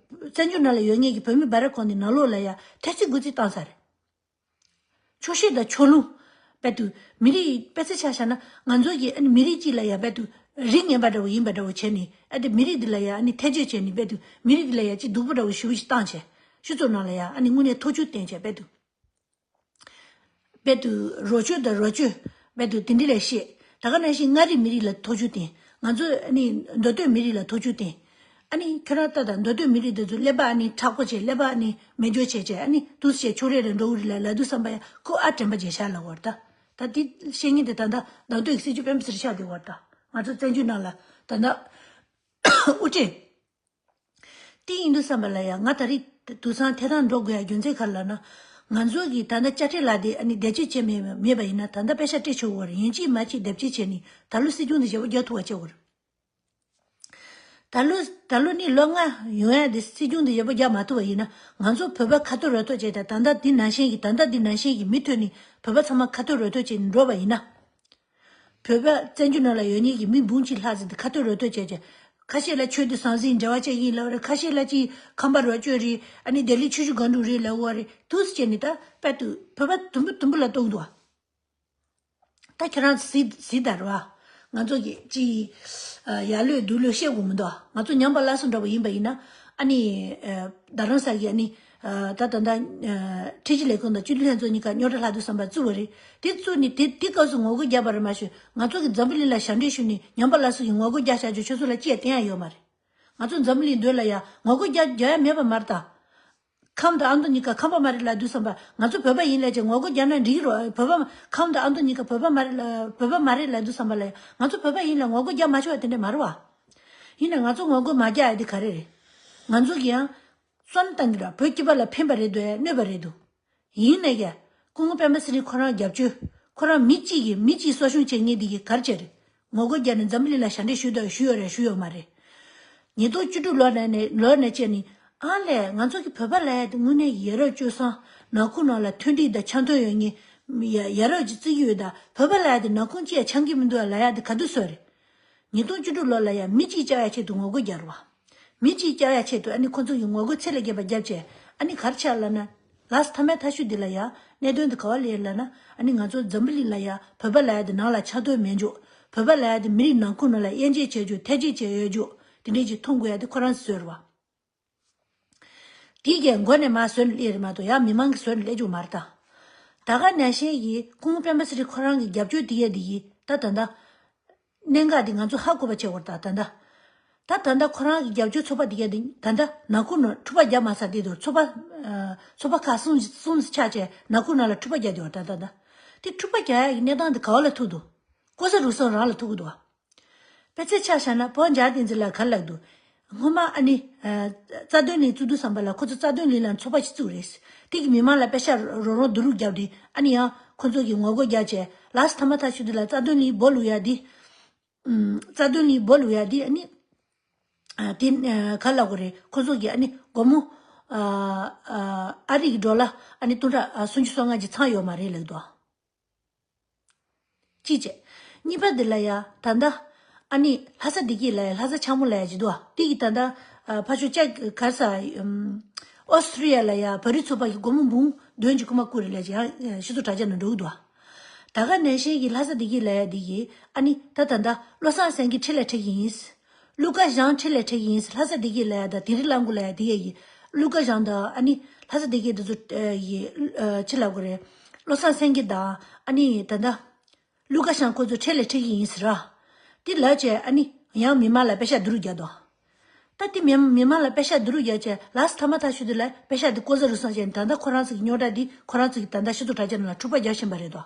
བཙན་བྱོལ་ནང་ལ་ཡོད་མཁན་གྱི་བོད་མི་སྦ་ར་ཁང་དེ་ནང་ལོགས་ལ་ཡ་ཐེ་ཚིག་དགུ་ཚིག་བཏང་ཚར་རེད། ཆོག་ཤེས་དང་ཕྱོགས་ལྷུང་། རྦད་དུ་མི་རིགས་དཔེ་ཆ་ཆ་བཞག་ན་ང་ཚོ་གི་ཨ་ནི་མི་རིགས་གཅིག་ལ་ཡ་རྦད་དུ་རིགས་ངན་པ་འདྲ་བོ་ཡིན་པ་འདྲ་བོ་བྱས་ནས་ཨ་དེ་མི་རིགས་འདི་ལ་ཡ་ཨ་ནི་ཐེ་བྱུས་བྱས་ནས་རྦད་དུ་མི་རིགས་འདི་ལ་ཡ་ཅིག་སྡུག་པོ་འདྲ་བོ་ཞེ་པོ་ཞིག་བཏང་བྱས། སྤྱི་ཚོགས་ནང་ལ་ཡ་ཨ་ནི་དངོས་གནས་ཐོབ་ཆུང་བསྟན་བྱས་རྦད་དུ། རྦད་དུ་རོགས་སྐྱོར་དང་རོགས་སྐྱོར་རྦད་དུ་དེ་འདྲ་ལས་བཤད། ད་ག་ནང་བཞིན་མངའ་རིས་མི་རིགས་ལ་ཐོབ་ཆུང་བསྟན། ང་ཚོ་ཨ་ནི་མདོ་སྟོད་མི་རིགས་ལ་ཐོབ་ཆུང་བསྟན། ཨ་ནི་ཁྱོད་རང་ལྟ་དང་མདོ་སྟོད་མི་རིགས་འདི་ཚོ་ཀླད་པ་ཨ་ནི་མཁྲེགས་པོ་བྱས། ཀླད་པ་ཨ་ནི་སྨན་བཅོས་བྱས་བྱས་ཨ་ནི་འདུག་སེ་བྱས་ཕྱོགས་རིས་རེ་འགྲོ་གི་རེད་ལབ་ལབ་དུས་ཙམ་པ་ཡ་ཁོ་ཨ་དྲན་པ་བརྗེད་ཤག་ལབ་པ་རེད་ད། ད་དེ་བཤད་མཁན་དེ་ད་ལྟ་མདོ་སྟོད་ཀྱི་སྲིད་བྱུས་དཔོན་པོ་ཟེར་ཆགས་བསྡད་པ་རེད་ད། ང་ཚོ་བཙན་བྱོལ་ནང་ལ་ད་ལྟ་དབུ་ཁྲིད། དེ་ཡིན་དུས་ཙམ་པ་ལ་ཡང་ང་ད་རེས་དུས་སང་ཐད་གཏོང་འགྲོ་དགོས་ཡ་རྒྱུ་མཚན་ག་རེ་ལབ་ན། ང་ཚོ་གི་ད་ལྟ་དཔྱ་ཁྲལ་ལག་དེབ་ཨ་ནི་བེད་སྤྱོད་བྱས་མེད་མེད་པ་ཡིན་ན་ད་ལྟ་པེ་ཤག་སྤྲད་ཆོག་གི་རེད། ཡིན་གཅིག་མིན་གཅིག་དེབ་སྐྱེལ་བྱས་ནས་ད་ལོ་སྲིད་སྐྱོང་དེ་ཞེ་པོ་རྒྱག་ཐུབ་པ་བྱེད་དགོས་རེད། ད་ལོ་ད་ལོ་ནི་ལོ་ལྔ་ཡོང་ཡ་དེ་སྲིད་སྐྱོང་དེ་ཞེ་པོ་རྒྱག་མ་ཐུབ་པ་ཡིན་ན་ང་ཚོ་བོད་པ་ཁ་ཐོར་རོ་ཐོར་བྱས་ད་ད་ལྟ་འདི་ནང་བཞིན་གྱི་ད་ལྟ་འདི་ནང་བཞིན་གྱི་མུ་མཐུད་ནས་བོད་པ་ཚང་མ་ཁ་ཐོར་རོ་ཐོར་བྱས་ནས་འགྲོ་བ་ཡིན་ན། བོད་པ་བཙན་བྱོལ་ནང་ལ་ཡོད་མཁན་གྱི་མི་འབུམ་གཅིག་ལྷག་ཙམ་དེ་ཁ་ཐོར་རོ་ཐོར་བྱས་བྱས། ཁ་ཤས་ལ་ཆོས་དང་ཟང་ཟིང་འབྲེལ་བ་བྱེད་ཀྱི་ཡིན་ལབ་རེད། ཁ་ཤས་ལ་ཅིག་ཁང་པ་རོགས་སྐྱོར་རེད། ཨ་ནི་ལྡི་ལི་ཆུ་བཞི་སྒང་དྲུག་རེད་ལབ་པ་རེད། འདུག་སེ་བྱས་ནས་ད་དཔལ་དུ་བོད་པ་དུམ་བུ་དུམ་བུ་ལ་གཏོང་འདུག་ཨ། ད་ཁྱེད་རང་གཟིགས་གཟིགས་དང་རེད་བ། ང་ཚོ་གི་ཅིག་ཡར་ལོས་སྡུག་ལོས་བཤད་དགོས་མི་འདུག་ང་ཚོ་ཉམས་པ་སླར་གསོ་འདྲ་པོ་ཡིན་པ་ཡིན་ན་ཨ་ནི་རྡ་རམ་ས་གི་ཨ་ནི། ད་ད་ད་ཁྲིམས་ཞིབ་ལས་ཁུངས་དང་སྤྱི་འཐུས་ལྷན་ཚོགས་གཉིས་ཀ་རྙོག་དྲ་ལྷག་དུས་ཙམ་པ་བཙུགས་པ་རེད། དེ་བཙུགས་ནས་དེ་དེ་སྐབས་སུ་ངོ་རྒོལ་རྒྱག་པ་རེད་མ་ཞུ། ང་ཚོ་གི་འཛམ་བུ་གླིང་ལ་ཞབས་འདྲེན་ཞུས་ནས་ཉམས་པ་སླར་གསོ་གི་ངོ་རྒོལ་རྒྱག་བཞག་རྒྱུ་ཁྱོད་ཚོ་ལ་ཅི་ཡང་བསྟན་ཡ་ཡོད་མ་རེད། ང་ཚོ་འཛམ་བུ་གླིང་མདུན་ལ་ཡ་ངོ་རྒོལ་རྒྱག་རྒྱག་ཡ་མེད་པ་མ་རེད་ད། ཁམས་དང་ཨ་མདོ་གཉིས་ཀ་ཁམས་པ་མ་རེད་ལབ་དུས་ཙམ་པ་ང་ཚོ་བོད་པ་ཡིན་ལབ་བྱས་ངོ་རྒོལ་རྒྱག་ན་འགྲིག་གི་རེད། བོད་པ་ཁམས་དང་ཨ་མདོ་གཉིས་ཀ་བོད་པ་མ་རེད་ལ་བོད་པ་མ་རེད་ལབ་དུས་ཙམ་པ་ལ་ཡ་ང་ཚོ་བོད་པ་ཡིན་ལ་ངོ་རྒོལ་རྒྱག་མ་ཆོག་པ་དེ་འདྲ་མ་རེད་བ། ཡིན་ན་ང་ཚོ་ངོ་རྒོལ་མ་རྒྱག་ཡ་དེ་ག་རེ་རེད། ང་ཚོ་གི་ཡང་བསམ་བཏང་གི་ར་བོད་སྐྱིད་པ་ལ་ཕན་པ་རེད་འདུག་ཡ་གནོད་པ་རེད་འདུག་ཡིན་ནའི་ཀྱང་སྐུ་ངོ་སྤེན་པ་ཚེ་རིང་ཁོ་རང་རྒྱབ་སྐྱོར་ཁོ་རང་མི་གཅིག་གིས་མི་གཅིག་གསོ་སྐྱོང་བྱེད་མཁན་འདི་གིས་ག་རེ་བྱས་རེད། ངོ་རྒོལ་རྒྱག་ནས་འཛམ་བུ་གླིང་ལ་ཞབས་འདྲེན་ཞུས་དང་ཞུས་ཡོད་རེད་ཞུས་ཡོད་མ་རེད། ཉིས་སྟོང་བཅུ་དྲུག་ལོ་ནས་ནས་ལོ་ནས་བྱས་ནས་ཨ་ལས་ང་ཚོ་གི་བོད་པ་ལབ་ཡ་དེ་དངོས་གནས་ཡ་རབས་སྤྱོད་བཟང་ནང་ཁུལ་ནང་ལ་མཐུན་སྒྲིལ་དང་འཆམ་མཐུན་ཡོད་མཁན་ཡ་ཡ་རབས་ཀྱི་བརྩི་གི་ཡོད་ད། བོད་པ་ལབ་ཡ་དེ་ནང་ཁུལ་གཅིག་ཡང་འཆམ་གི་མི་འདུག་ལབ་ཡ་དེ་ག་དུས་བཟོས་རེད། ཉིས་སྟོང་བཅུ་དྲུག་ལོ་ལ་ཡང་མི་གཅིག་བཅག་ཡ་ཆེད་དུ་ངོ་རྒོལ་རྒྱག་རོགས། མི་གཅིག་བཅག་ཡ་ཆེད་དུ་ཨ་ནི་ཁོ་ཚོ་གི་ངོ་རྒོལ་ཚད་ལས་བརྒལ་བ་བརྒྱབ་བྱས་ཨ་ནི་ག་རེ་ཆགས་ལབ་ན། ལགས་སོ་མཐའ་མའི་མཐའ་གཞུག་འདི་ལ་ཡང་གནད་དོན་འདི་ག་བ་སླེབས་ལབ་ན་ཨ་ནི་ང་ཚོ་འཛམ་བུ་གླིང་ལ་ཡང་བོད་པ་ལབ་ཡ་དེ་ནང་ལ་ཆགས་དོན་མེད་འཇོག་བོད་པ་ལབ་ཡ་དེ་མི་རིགས་ནང་ཁུལ་ནང་ལ་དབྱེ་འབྱེད་བྱས་འཇོག་ཐེ་བྱུས་བྱས་ཡོད་འཇོག་དེ་འདྲས་ཀྱི་མཐོང་དགོས་ཡ་དེ་ཁོ་རང་ཚོས་བཟོས་རེད་བ། དེའི་རྐྱེན་མགོ་ནས་མར་བཟོས་ནས་སླེབས་རེད་མ་གཏོགས་ཡང་མི་མང་གིས་བཟོས་ནས་སླེབས་རྒྱུ་མ་རེད་ད། ད་ག་ནང་བཞིན་གྱི་སྐུ་ངོ་སྤེན་པ་ཚེ་རིང་ཁོ་རང་གི་རྒྱབ་སྐྱོར་དེ་ཡས་དེ་ཡིས་ད་ད་ལྟ། གནད་འགག་འདི་ང་ཚོ་ཧ་གོ་བ་བྱེད་དགོས་རེད་ད་ད་ལྟ། ད་ད་ལྟ་ཁོ་རང་གི་རྒྱབ་སྐྱོར་ཚོགས་པ་འདི་ག་འདི་ད་ལྟ་ནང་ཁུལ་ནང་འཁྲུག་པ་རྒྱག་མ་ཚར་དེ་དུས་ཚོགས་པ། ཚོགས་པ་ཁག་གསུམ་གསུམ་ཆགས་བྱས་ནང་ཁུལ་ནང་ལ་འཁྲུག་པ་རྒྱག་བསྡད་པ་ད་ད་ལྟ། དེ་འཁྲུག་པ་རྒྱག་ཡ་གི་གནས་སྟངས་འདི་ག་བ་ལ་ཐུག་འདུག་ལྐོག་ཟ་རུལ་སུངས་རང་ལ་ཐུག་གི་འདུག་བ། དཔེ་ཆ་ཆ་བཞག་ན་བོད་འཇར་བསྟན་འཛིན་ལགས་ག་རེ་ལབ་འདུག་སྔོན་མ་ཨ་ནི། རྩ་དོན་གླིང་བཙུགས་དུས་ཙམ་པ་ལ་ཁོ་ཚོ་རྩ་དོན་གླིང་ལ་ཚོགས་པ་ཞིག་བཙུགས་རེད། དེ་གི་མི་མང་ལ་པེ་ཤག་རོགས་རམ་བསྡུ་རུབ་བརྒྱབ་སྟེ་ཨ་ནི་ཡང་ཁོ་ཚོ་གི་ངོ་རྒོལ་རྒྱག་བྱས་ལགས་སོ་མཐའ་མ་མཐའ་གཞུག་དེ་ལ་རྩ་དོན་གླིང་སྦོ་ལུག་ཡ་དེ། རྩ་དོན་གླིང་སྦོ་ལུག་ཡ་དེ་ཨ་ནི། དེ་ག་ལབ་དགོས་རེད་ཁོ་ཚོ་གི་ཨ་ནི་སྒོར་མོ། ཨ་རི་གི་ཌོ་ལར་ཨ་ནི་སྟོང་ཕྲག་སུམ་ཅུ་སོ་ལྔ་ཅིག་ཚང་ཡོད་མ་རེད་ལབ་འདུག་གཅིག་བྱས། གཉིས་པ་འདི་ལ་ཡ་ད་ལྟ། ཨ་ནི་ལྷ་ས་བདེ་སྐྱིད་ལ་ཡ་ལྷ་ས་འཆར་མོ་ལ་ཡ་ཅིག་འདུག་ཨ། དེ་གི་ད་ལྟ་ཕར་ཕྱོགས་ཅག་གར་ས་ཨོ་སི་ཀྲི་ཡ་ལ་ཡ་བོད་རིགས་ཚོགས་པ་གི་སྒོར་མོ་འབུམ་བདུན་གྱི་རྐུ་མ་རྐུ་རེད་ལབ་ཅིག་ཡང་སྤྱི་ཚོགས་དྲ་རྒྱ་ནང་འགྲོ་གི་འདུག་ཨ། ད་ག་ནང་བཞིན་གྱི་ལྷ་ས་བདེ་སྐྱིད་ལ་ཡ་དེ་གི་ཨ་ནི་ད་ད་ལྟ་བློ་བཟང་སེང་གེ་འཁྲིས་ལ་ཁྲིད་ཀྱི་ཡིན། ཀླུ་དགའ་ཞང་འཁྲིས་ལ་ཁྲིད་ཀྱི་ཡིན། ལྷ་ས་བདེ་སྐྱིད་ལ་ཡ་དང་དིང་རི་གླང་མགོ་ལ་ཡ་དེ་ག་ཡི། ཀླུ་དགའ་ཞང་དང་ཨ་ནི་ལྷ་ས་བདེ་སྐྱིད་དེ་ཚོ་ཡི་ཕྱི་ལ་གོ་རེད། བློ་བཟང་སེང་གེ་དང་ཨ་ནི་ད་ལྟ། ཀླུ་དགའ་ཞང་ཁོ་ཚོ་འཁྲིས་ལ་ཁྲིད་ཀྱི་ཡིན་ཟེར་ར། དེ་ལབ་བྱས་ཨ་ནི་ཡང་མི་མང་ལ་པེ་ཤག་བསྡུ་རུབ་རྒྱག་དོ། ད་དེ་མི་མི་མང་ལ་པེ་ཤག་བསྡུ་རུབ་རྒྱག་བྱས་ལགས་སོ་མཐའ་མ་མཐའ་གཞུག་དེ་ལ་པེ་ཤག་དེ་ལྐོག་ཟ་རུལ་སུངས་བྱས་ནས་ད་ལྟ་ཁོ་རང་ཚོ་གི་རྙོག་དྲ་འདི་ཁོ་རང་ཚོ་གི་ད་ལྟ་སྤྱི་ཚོགས་དྲ་རྒྱ་ནང་ལ་འཁྲུག་པ་རྒྱག་བཞིན་པ་རེད་དོ།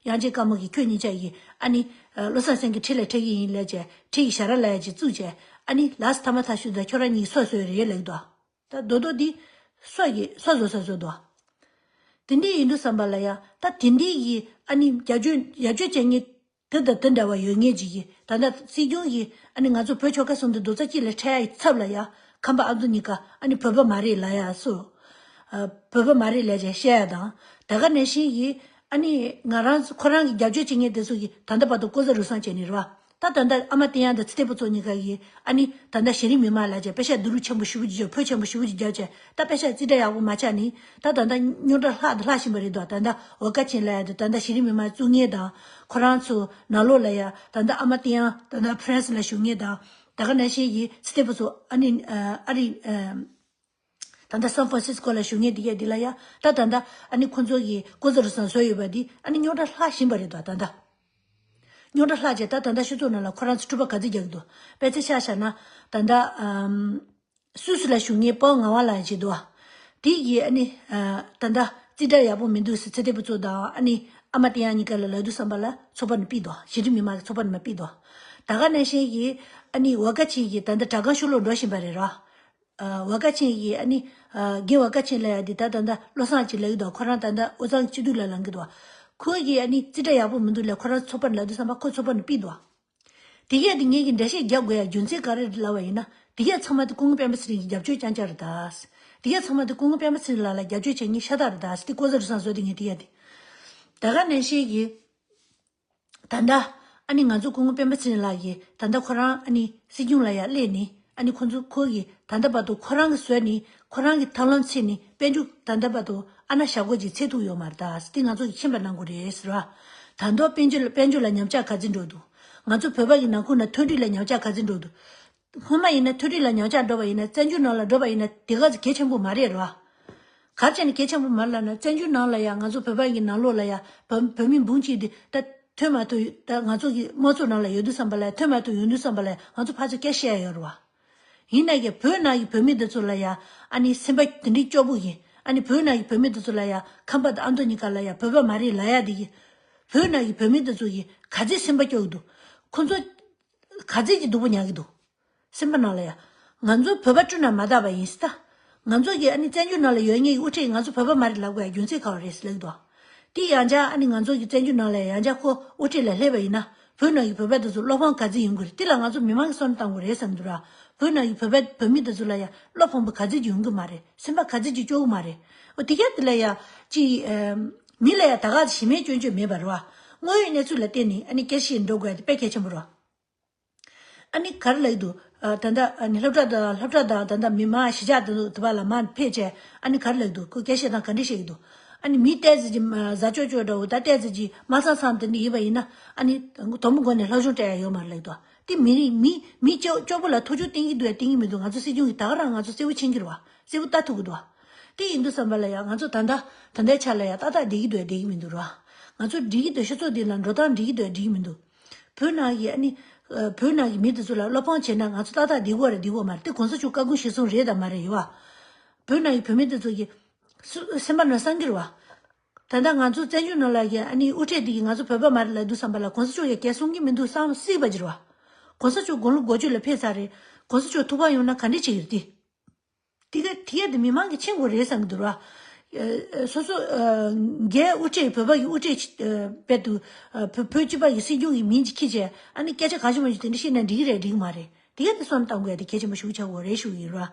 དབྱངས་ཅན་དཀར་མོ་གིས་ཁྱོད་གཉིས་ཆ་ཡིས་ཨ་ནི་བློ་བཟང་སེང་གེ་འཁྲིས་ལ་ཁྲིད་ཀྱི་ཡིན་ལབ་བྱས་འཁྲིས་ཀྱི་ཞལ་རས་ལ་ཡ་ཅིག་བཙུགས་བྱས་ཨ་ནི་ལགས་སོ་མཐའ་མ་མཐའ་གཞུག་ད་ཁྱོད་རང་གཉིས་སོ་བཟོས་རེད་ལབ་འདུག་ད་རྡོག་རྡོག་འདི་སོ་གི་སོ་བཟོ་ས་བཟོ་འདུག་དེ་འདྲ་ཡིན་དུས་ཙམ་པ་ལ་ཡ། ད་དེ་འདྲའི་ཡི་ཨ་ནི་རྒྱབ་སྐྱོར་རྒྱབ་སྐྱོར་བྱེད་མཁན་དེ་དང་དེ་འདྲ་བ་ཡོད་མཁན་ཅིག་གིས། ད་ལྟ་སྲིད་སྐྱོང་གིས་ཨ་ནི་ང་ཚོ་བོད་ཆོལ་ཁ་གསུམ་དུ་རྡོག་རྩ་གཅིག་ལ་འཕྲད་ཡ་ཡི་ཚབ་ལ་ཡ། ཁམས་པ་ཨ་མདོ་གཉིས་ཀ་ཨ་ནི་བོད་པ་མ་རེད་ལབ་ཡ་སོ། ཨ། བོད་པ་མ་རེད་ལབ་བྱས་བཤད་ཡ་དང་། ད་ག་ནང་བཞིན་གྱི་ཨ་ནི་ང་རང་ཚོ་ཁོ་རང་གི་རྒྱབ་སྐྱོར་བྱེད་མཁན་དེ་ཚོ་གིས་ད་ལྟ་བར་དུ་ལྐོག་ཟ་རུལ་སུངས་བྱས་ནས་རེད་བ། ད་ད་ལྟ་ཨ་མ་བསྟན་དབྱངས་དང་ཚེ་བརྟན་ཕུན་ཚོགས་གཉིས་ཀ་གིས་ཨ་ནི་ད་ལྟ་གཞི་རིམ་མི་མང་ལ་བྱས་པེ་ཤག་བསྡུ་རུབ་ཆེན་པོ་ཞེ་པོ་ཅིག་བརྒྱབ། ཕོན་ཆེན་པོ་ཞེ་པོ་ཅིག་བརྒྱབ་བྱས། ད་པེ་ཤག་རྩིས་ཁྲ་ཡག་པོ་མ་ཆགས་ནི། ད་ད་ལྟ་རྙོག་དྲ་ལྷག་དང་ལྷག་བཞིན་པ་རེད་དོ། ད་ལྟ་ཝ་ཀ་ཆིན་ལ་ཡ་དེ་ད་ལྟ་གཞི་རིམ་མི་མང་བཙུགས་མཁན་དང་། ཁོ་རང་ཚོ་ནང་ལོགས་ལ་ཡ་ད་ལྟ་ཨ་མ་བསྟན་དབྱངས་ད་ལྟ་ཕ་རན་སི་ལ་བཞུགས་མཁན་དང་། ད་ག་ནང་བཞིན་གྱི་ཚེ་བརྟན་ཕུན་ཚོགས་ཨ་ནི་ཨ་རི་ཨ། ད་ལྟ་སན་ཧྥ་རན་སིས་ཀོ་ལ་བཞུགས་མཁན་དེ་གས་དེ་ལ་ཡ། ད་ད་ལྟ་ཨ་ནི་ཁོ་ཚོ་གིས་ལྐོག་ཟ་རུལ་སུངས་བཟོས་ཡོད་པ་དེ་ཨ་ནི་རྙོག་དྲ་ལྷག་བཞིན་པ་རེད་དོ། ད་ལྟ་རྙོག་དྲ་ལྷག་བྱས། ད་ད་ལྟ་སྤྱི་ཚོགས་ནང་ལ་ཁོ་རང་ཚོ་དཀྲུག་པ་ག་ཚོད་རྒྱག་གི་འདུག་དཔེ་ཆ་ཆ་བཞག་ན། ད་ལྟ་ཨམ། སུད་སི་ལ་བཞུགས་མཁན་པོ་ངག་དབང་ལགས་ཅིག་འདུག་བ། དེ་གིས་ཨ་ནི་ཨ། ད་ལྟ་རྩིས་ཁྲ་ཡག་པོ་མི་འདུག་ཟེར། ཚེ་བརྟན་ཕུན་ཚོགས་དང་ཨ་ནི་ཨ་མ་བསྟན་དབྱངས་གཉིས་ཀ་ལ་ལབ་དུས་ཙམ་པ་ལ་ཚོགས་པ་ནས་ཕུད་དོ། གཞི་རིམ་མི་མང་གི་ཚོགས་པ་ནས་མར་ཕུད་དོ། ད་ག་ནང་བཞིན་གྱི་ཨ་ནི་ཝ་ཀ་ཆིན་གྱིས་ད་ལྟ་དྲ་ཁང་ཕྱི་ལོགས་འགྲོ་བཞིན་པ་རེད་རོ། ཨ། ཝ་ཀ་ཆིན་གྱིས་ཨ་ནི་ཨ། རྒན་ཝ་ཀ་ཆིན་ལབ་ཡ་དེ་ད་ད་ལྟ་བློ་བཟང་ཅིག་ལབ་ཀྱི་འདུག་ཁོ་རང་ད་ལྟ་དབུས་གཙང་སྤྱི་འཐུས་ལ་ལངས་ཀྱི་འདུག་ཁོ་གིས་ཨ་ནི་རྩིས་ཁྲ་ཡག་པོ་མི་འདུག་ལབ། ཁོ་རང་ཚོགས་པ་ནས་ལབ་དུས་ཙམ་པ་ཁོ་ཚོགས་པ་ནས་ཕུད་འདུག་དེ་གས་དེ་ངེད་ཀྱིས་འགྲེལ་བཤད་རྒྱག་དགོས་ཡ་རྒྱུ་མཚན་ག་རེ་རེད་ལབ་པ་ཡིན་ན། དེ་གས་ཚང་མ་དེ་སྐུ་ངོ་སྤེན་པ་ཚེ་རིང་གི་རྒྱབ་སྐྱོར་རྐྱང་རྐྱང་རེད་ད། དེ་གས་ཚང་མ་དེ་སྐུ་ངོ་སྤེན་པ་ཚེ་རིང་ལགས་ལ་རྒྱབ་སྐྱོར་བྱེད་མཁན་ཤ་སྟག་རེད་ད། དེ་ལྐོག་ཟ་རུལ་སུངས་བཟོས་དེ་ངས་དེ་གས་དེ། ད་ག་ནང་བཞིན་གྱི། ད་ལྟ་ཨ་ནི་ང་ཚོ་སྐུ་ངོ་སྤེན་པ་ཚེ་རིང་ལགས་ཀྱིས་ད་ལྟ་ཁོ་རང་ཨ་ནི་སྲིད་སྐྱོང་ལ་ཡ་སླེབས་ནས། ཨ་ནི་ཁོ་ཚོ་ཁོ་གིས་ད་ལྟ་བར་དུ་ཁོ་རང་གིས་བཟོས་ནས་ཁོ་རང་གི་ཐབས་ལམ་འཚོལ་ནས་དཔལ་འབྱོར་ད་ལྟ་བར་དུ་ཨ་ན་ཞྭ་སྒོར་གྱིས་འཚོལ་ཐུབ་ཡོད་མ་རེད་ད། དེ་ང་ཚོ་གིས་མཁྱེན་པ་གནང་དགོས་རེད་ཟེར་བ། ད་དུང་དཔལ་འབྱོར་དཔལ་འབྱོར་ལ་ཉམས་ཆག་ག་ཚོད་འགྲོ་འདུག་ང་ཚོ་བོད་པ་གི་ནང་ཁུལ་ན་མཐུན་སྒྲིལ་ལ་ཉམས་ཆག་ག་ཚོད་འགྲོ་འདུག་སྔོན་མ་ཡིན་ན་མཐུན་སྒྲིལ་ལ་ཉམས་ཆག་འགྲོ་བ་ཡིན་ན། བཙན་བྱོལ་ནང་ལ་འགྲོ་བ་ཡིན་ན་དེ་ག་ཚོད་གལ་ཆེན་པོ་མ་རེད་རོ། ག་རེ་བྱས་ནས་གལ་ཆེན་པོ་མ་རེད་ལབ་ན། བཙན་བྱོལ་ནང་ལ་ཡ་ང་ཚོ་བོད་པ་གི་ནང་ལོགས་ལ་ཡ་བོད་བོད་མི་འབུམ་གཅིག་དེ་ད་ཐོན་མ་ཐུབ། ད་ང་ཚོ་གི་དམངས་གཙོ་ནང་ལ་ཡོད་དུས་ཙམ་པ་ལ་ཐོན་མ་ཐུབ་ཡོང་དུས་ཙམ་པ་ལ་ང་ཚོ་ཕར་ཚུར་སྐད་བཤད་ཡ་ཡོད་རེད་བ། ཡིན་ན་ཡང་བོད་ནང་གི་བོད་མི་འདི་ཚོ་ལ་ཡ་ཨ་ནི་སེམས་པ་དེ་འདྲའི་སྐྱོ་པོ་གིས། ཨ་ནི་བོད་ནང་གི་བོད་མི་འདི་ཚོ་ལ་ཡ་ཁམས་པ་དང་ཨ་མདོ་གཉིས་ཀ་ལ་ཡ་བོད་པ་མ་རེད་ལབ་ཡ་དེ་གིས། བོད་ནང་གི་བོད་མི་འདི་ཚོ་གིས་ག་ཚོད་སེམས་པ་སྐྱོ་གི་འདུག་ཁོ་ཚོ་ག་ཚོད་ཀྱི་སྡུག་པོ་མྱངས་ཀྱི་འདུག་སེམས་པ་ནང་ལ་ཡ། ང་ཚོ་བོད་པ་བསྐྲུན་ན་མ་དག་པ་ཡིན་ཟེར་ད། ང་ཚོ་གི་ཨ་ནི་བཙན་བྱོལ་ནང་ལ་ཡོད་མཁན་གྱི་དབུ་ཁྲིད་ང་ཚོ་བོད་པ་མ་རེད་ལབ་དགོས་ཡ་རྒྱུ་མཚན་ག་བ་རེད་ཟེར་ལབ་ཀྱི་འདུག་དེ་ཡང་བསྐྱར་ཨ་ནི་ང་ཚོ་གི་བཙན་བྱོལ་ནང་ལ་ཡང་བསྐྱར་ཁོ་དབུ་ཁྲིད་ལ་སླེབས་པ་ཡིན་ན། བོད་ནང་གི་བོད་པ་དེ་ཚོ་བློ་ཕམ་ག་ཚོད་ཡོང་གི་རེད། དེ་ལ་ང་ཚོ་མི་མང་གིས་བསམ་བློ་གཏང་དགོས་རེད་བསམ་གྱི་འདུག་ར། བོད་ནང་གི་བོད་པ་བོད་མི་དེ་ཚོ་ལ་ཡང་བློ་ཕམ་པོ་ག་ཚོད་ཀྱི་ཡོང་གི་མ་རེད། སེམས་པ་ག་ཚོད་ཀྱི་སྐྱོ་གི་མ་རེད། འོ་དེ་ག་དེ་ལ་ཡང་ཅི། ཨམ། མི་ལ་ཡང་ད་ག་ཞེ་མེད་སྐྱོན་བརྗོད་མེད་པ་རེད་བ། དངོས་ཡོད་གནས་ཚུལ་ལ་བརྟེན་ནས་ཨ་ནི་སྐད་ཆ་བཤད་འགྲོ་དགོས་ཡ་དེ་དཔེ་གལ་ཆེན་པོ་རེད་བ། ཨ་ནི་ག་རེ་ལབ་ཀྱི་འདུག་ཨ། ད་ལྟ་ཨ་ནི་སློབ་གྲྭ་དང་སློབ་གྲྭ་དང་ད་ལྟ་མི་མང་གཞིས་ཆགས་དེ་ཚོ་དེ་བ་ལ་མར་ཕེབས་བྱས། ཨ་ནི་ག་རེ་ལབ་ཀྱི་འདུག་ཁོས་སྐད་བཤད་སྟངས་ག་འདྲ་བཤད་ཀྱི་འདུག་ཨ་ནི་མི་ཏོག་ཙམ་གྱིས་ཨ། ཟ་ཅོག་ཅོག་འདྲ་བོ་ད་ཏོག་ཙམ་གྱིས་དམག་སང་སང་དེ་འདྲ་ཡིན་པ་ཡིན་ན། ཨ་ནི་དོ་མོ་མགོ་ནས་ལྷ་གཞུང་སྤྲད་ཡ་ཡོད་མ་རེད་ལབ་ཀྱི་འདུག་དེ་མི་རིགས་མི་མི་སྐྱོ་སྐྱོ་པོ་ལ་ཐུགས་ཆུང་གཏིང་གི་འདུག་ཡ་གཏིང་གི་མི་འདུག་ང་ཚོ་སྲིད་སྐྱོང་གིས་ད་ག་རང་ང་ཚོ་གསལ་པོ་མཁྱེན་གྱི་རེད་བ། གསལ་པོ་ལྟ་ཐུབ་ཀྱི་འདུག་བ། དེ་ཡིན་དུས་ཙམ་པ་ལ་ཡང་ང་ཚོ་ད་ལྟ་ད་ལྟའི་ཆ་ལ་ཡང་ཏག་ཏག་བསྡད་ཀྱི་འདུག་བསྡད་ཀྱི་མི་འདུག་ར། ང་ཚོ་འགྲིག་གི་འདུག་སྤྱི་ཚོགས་འདི་ལ་འགྲོ་སྟངས་འགྲིག་གི་འདུག་འགྲིག་གི་མི་འདུག་བོད་ནང་གི་ཨ་ནི་ཨ། བོད་ནང་གི་མི་དེ་ཚོ་ལ་བློ་ཕམ་བྱས་ན་ང་ཚོ་ཏག་ཏག་བསྡད་དགོས་རེད་བསྡད་དགོས་མ་རེད། དེ་གོང་ས་མཆོག་བཀའ་དགོངས་གཞིར་བཟུང་རེད་དང་མ་རེད་ཡོད་བ། བོད་ནང་གི་བོད་མི་དེ་ཚོ་གི་སུ་སེམས་པ་ན་སངས་ཀྱི་རེད་བ། ད་ལྟ་ང་ཚོ་བཙན་བྱོལ་ནང་ལ་གི་ཨ་ནི་དབུ་ཁྲིད་འདི་གིས་ང་ཚོ་བོད་པ་མ་རེད་ལབ་དུས་ཙམ་པ་ལ་གོང་ས་མཆོག་གིས་སྐད་གསུང་གི་མི་འདུག་བསམ་སྲིད་པ་ཅིག་རེད་བ། གོང་ས་མཆོག་དགུང་ལོ་དགུ་བཅུ་ལ་ཕེབས་ཚར་རེད། གོང་ས་མཆོག་ཐུགས་ཕམ་ཡོང་ན་ག་འདྲས་བྱེད་ཀྱི་རེད་དེ། དེ་ག་དེ་ག་དེ་མི་མང་གིས་མཁྱེན་དགོས་རེད་བསམ་གྱི་འདུག་ར། ཨ། སོ་སོ་ཨ། རྒྱའི་དབུ་ཁྲིད་བོད་པ་གི་དབུ་ཁྲིད་ཨ། དཔེ་དུ་ཨ། བོད་བོད་སྤྱི་པ་གི་སྲིད་སྐྱོང་གི་མིང་ཅིག་ཁྱེར་བྱས་ཨ་ནི་སྐད་ཆ་གང་བྱུང་མང་བྱུང་དེ་འདྲ་བཤད་ན་འགྲིག་གི་རེད་འགྲིག་གི་མ་རེད། དེ་ག་དེ་བསམ་བློ་གཏང་དགོས་ཡ་དེ་གལ་ཆེན་པོ་ཞེ་པོ་ཆགས་ཀྱི་ཡོད་རེད་ཞུ་གི་ཡིན་ར།